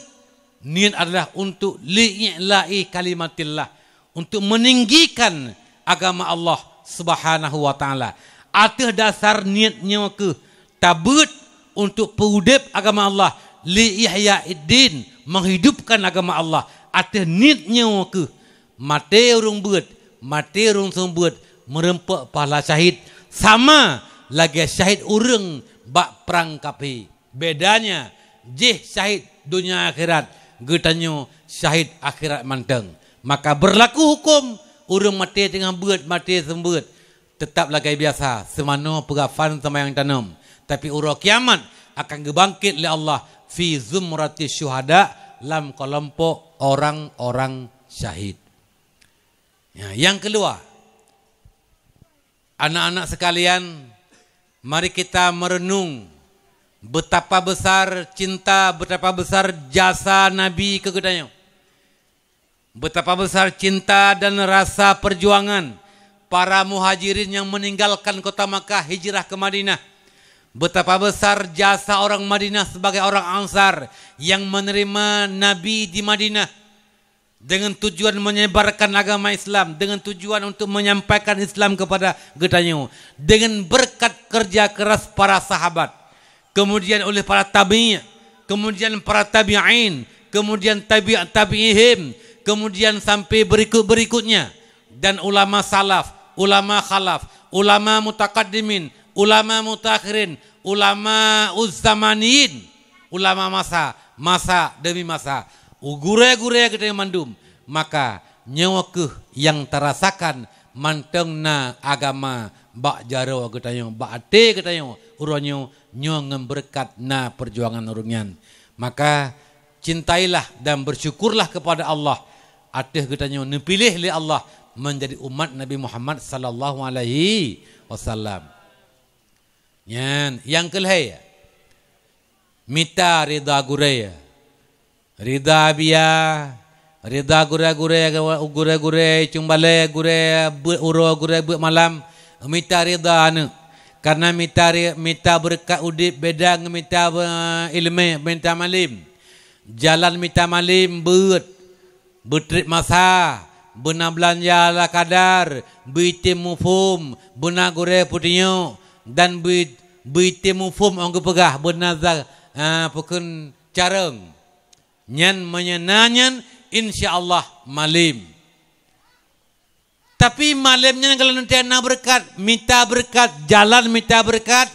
niet adalah untuk li'ila'i kalimatillah, untuk meninggikan agama Allah Subhanahu wa Ta'ala. Ateueh dasar niet nyoe keuh tabeuet untuk peuudeb agama Allah, li ihya'iddin, menghidupkan agama Allah. Ateueh niet nyoe keuh, maté ureuëng beuet, maté ureuëng seumeubeuet, meureumpok pahala syahid sama lagée syahid ureuëng bak prang kaphé. Bedanya, jih syahid donya akhirat, geutanyoe syahid akhirat mantong. Maka beurlaku huköm ureuëng maté teungoh beuet, maté seumeubeuet. Teutap lagée biasa, seumanoe peugafan seumayang tanom. Tapi uroe kiamat akan geubangkét lé Allah fi zumrati syuhada, lam keulompok orang-orang syahid. Ya, nyang keuluwa, anak-anak sekalian, mari kita merenung betapa besar cinta, betapa besar jasa Nabi keu geutanyoe. Betapa besar cinta dan rasa perjuangan para muhajirin yang meninggalkan kota Makkah hijrah ke Madinah. Betapa besar jasa orang Madinah sebagai orang Ansar yang menerima Nabi di Madinah dengan tujuan menyebarkan agama Islam, dengan tujuan untuk menyampaikan Islam kepada geutanyoe, dengan berkat kerja keras para sahabat, kemudian oleh para tabi', kemudian para tabi'in, kemudian tabi' tabi'ihim, kemudian sampai berikut-berikutnya, dan ulama salaf, ulama khalaf, ulama mutakaddimin, ulama mutakhirin, ulama uzzamaniyin, ulama masa, masa demi masa, u gurée-gurée geutanyoe mandum. Maka nyoe keuh nyang tarasakan mantong na agama bak jaroe geutanyoe, bak até geutanyoe uroe nyoe, nyoe ngon beureukat na peujuangan ureuëng nyan. Maka cintailah dan bersyukurlah kepada Allah ateueh geutanyoe neupiléh lé Allah menjadi umat Nabi Muhammad sallallahu alaihi wasallam. Nyan, nyang keu lhée, mita ridha gurée. Ridha biya, ridha gurée-gurée, gurée-gurée cong balée, gurée beuet uroe, gurée beuet malam, mita ridha aneuk. Karena mita ri-, mita beureukat udeb beda ngon mita be-, iéleumé, mita malem. Jalan mita malem beuet, beutreb masa, beuna beulanja ala kadar, beuitem muphom, beuna gurée peutunyok, dan beu-, beuitem muphom óh geupeugah beuna za-, a, peukheun carông. Nyan meunyoe na nyan, insya Allah malem. Tapi malem nyan kalau nanti na beureukat, mita beureukat, jalan mita beureukat,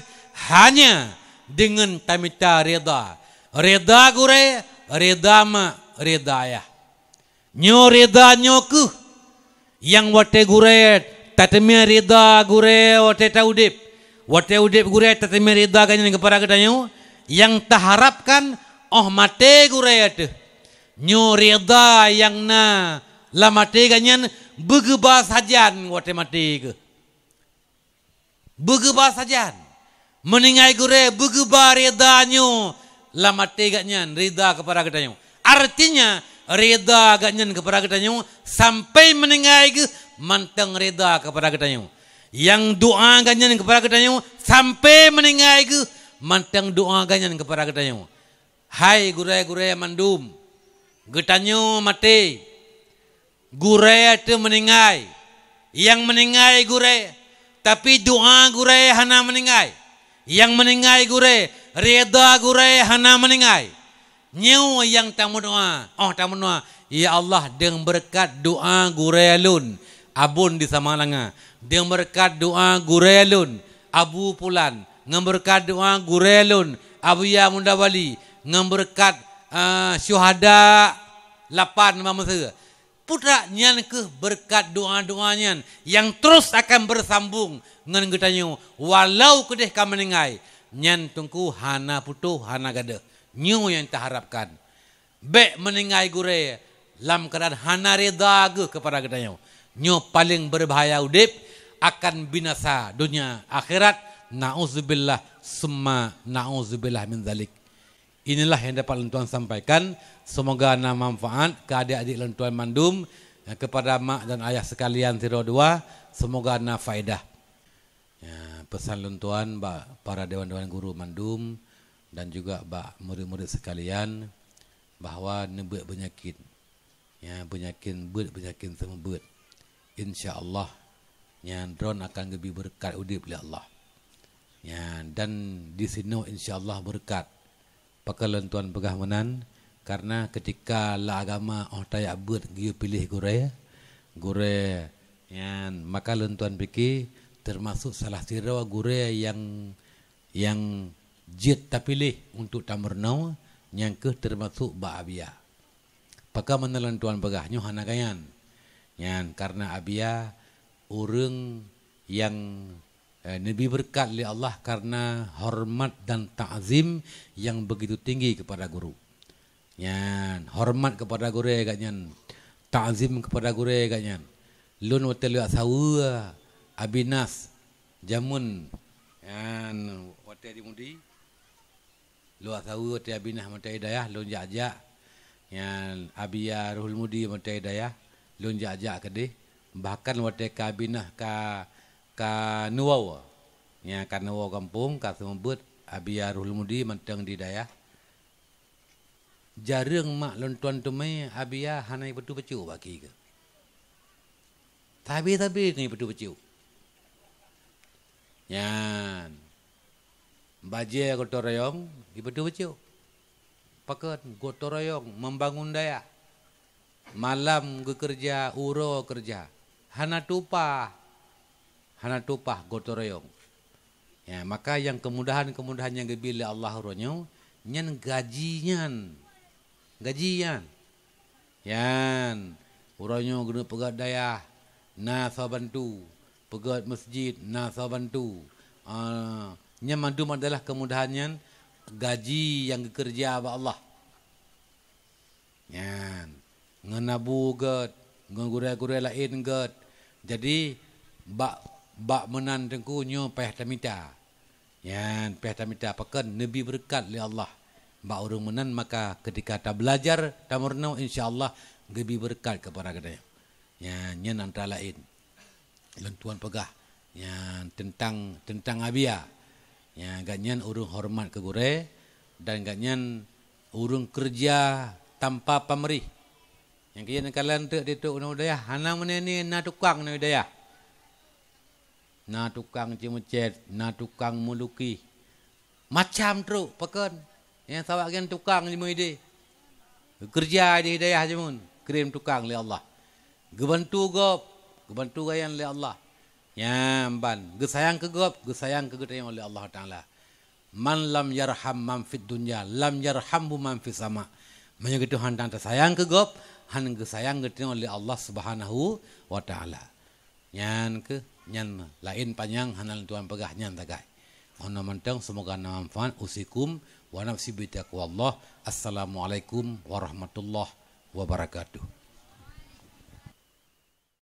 hanya deungon tamita ridha. Ridha gurée, ridha mak, ridha ayah. Nyoe ridha nyoe keuh nyang watée gurée tateumé ridha gurée watée ta udeb. Watée udeb gurée tateumé ridha geuhnyan keupada geutanyoe, nyang taharapkan óh maté gurée teuh. Nyoe ridha nyang na lam até geuhnyan beugeuba sajan watée maté geuh. Beugeuba sajan. Meuninggai gurée beugeuba ridha nyoe lam até geuhnyan, ridha keupada geutanyoe. Artinya, ridha geuhnyan keupada geutanyoe sampai meuninggai geuh mantong ridha keupada geutanyoe. Nyang doa geuhnyan keupada geutanyoe sampai meuninggai geuh Mantong doa geuh nyan keupada geutanyoe. Hai gurée-gurée mandum, geutanyoe maté, gurée teuh meuninggai. Nyang meuninggai gurée, tapi doa gurée hana meuninggai. Nyang meuninggai gurée, ridha gurée hana meuninggai. Nyoe nyang tameudoa, óh tameudoa, "Ya Allah, deung beureukat doa gurée lôn, Abon di Samalanga. Deung beureukat doa gurée lôn, Abu Pulan. Ngon beureukat doa gurée lôn, Abuya Muda Bali. Ngon beureukat, eh, syuhada lapan bak meuseu." Putra nyan keuh beureukat doa-doa nyan nyang terus akan beusambong ngon geutanyoe walau keudeh ka meuninggai. Nyan teungku hana putôh, hana gadôh. Nyoe nyang taharapkan. Bék meuninggai gurée lam keuadaan hana ridha geuh keupada geutanyoe. Nyoe paleng beubahaya udeb, akan binasa donya akhirat. Nauzubillah summa nauzubillah min zalik. Inilah yang dapat lôn tuan sampaikan. Semoga na manfaat keu adik-adik lôn tuan mandum, eh, kepada mak dan ayah sekalian sidroe dua. Semoga na faedah. Ya, pesan lôn tuan bak para dewan-dewan guru mandum dan juga bak murid-murid sekalian, bahwa neubeuet beunyakét. Ya, beunyakét beuet, beunyakét seumeubeuet. Insya Allah, nyan droen akan geubri beureukat udeb lé Allah. Ya, dan di sinoe insya Allah beureukat. Pakon lôn tuan peugah meunan? Karena ketika lam agama óh tajak beuet geuyue piléh gurée, gurée nyan, maka lôn tuan pike teumasok salah sidroe gurée nyang, nyang jeuet tapiléh untuk tameurunoe, nyang keuh teumasok bak Abiya. Pakon meunan lôn tuan peugah nyoe hana geuh nyan? Nyan karena Abiya ureuëng nyang, eh, neubri beureukat lé Allah karena hormat dan takzim nyang begitu tinggi kepada guru. Nyan, hormat kepada gurée geuh nyan, takzim kepada gurée geuh nyan. Lôn watée lewat saweue Abi Nas jameun, nyan watée di Mudi. Lewat saweue watée Abi Nas mantong di dayah, lôn jak-jak. Nyan Abiya Ruhul Mudi mantong di dayah, lôn jak-jak keudeh. Bahkan watée ka Abi Nas ka, ka neuwoe, nyan ka neuwoe gampông, ka seumeubeuet, Abiya Ruhul Mudi mantong di dayah. Jareueng mak lôn tuan teumé Abiya hana jipeutu bacut bak kée geuh. Sabe-sabe keu jipeutu bacut. Nyan. Bajée gotong royong jipeutu bacut. Pakon gotong royong membangun dayah. Malam geukeureuja, uroe keureuja. Hana teu upah. Hana teu upah gotong royong. Ya, maka nyang keumudahan-keumudahan nyang geubri lé Allah uroe nyoe, nyan gaji nyan. Gaji nyan. Nyan, uroe nyoe geuneuk peugét dayah, na soe bantu. Peugét meuseujid, na soe bantu. Ah, nyan mandum adalah keumudahan nyan gaji nyang geukeureuja bak Allah. Nyan, ngon abu gét, ngon gurée-gurée laén gét. Jadi, bak, bak meunan teungku nyoe payah tamita. Nyan, payah tamita pakon neubri beureukat lé Allah. Bak ureuëng meunan maka ketika tabelajar, tameurunoe, insya Allah geubri beureukat keupada geutanyoe. Nyan, nyan antara laén. Lôn tuan peugah, nyan teuntang, teuntang Abiya. Nyan gobnyan ureuëng horeumat keu gurée dan gobnyan ureuëng keureuja tanpa pameurih. Nyang keu nyan kalon teuk di trok u dayah, hana meunan na tukang nibak dayah. Na tukang ceumeucét, na tukang meulukih. Macam trok, pakon? Nyang saboh gobnyan tukang jameun idéh. Geukeureuja di dayah jameun, kirém tukang lé Allah. Geubantu gob, geubantu gobnyan lé Allah. Nyan ban, geusayang keu gob, geusayang keu geutanyoe lé Allah Taala. "Man lam yarham man fid dunya, lam yarhamhu man fis sama." Meunyoe geutanyoe hana tasayang keu gob, hana geusayang geutanyoe lé Allah Subhanahu wa Taala. Nyan keuh, nyan laén panyang hana lôn tuan peugah nyan sagai. Meunan mantong, semoga na manfaat. Usikum wa nafsi bitaqwallah. Assalamualaikum warahmatullahi wabarakatuh.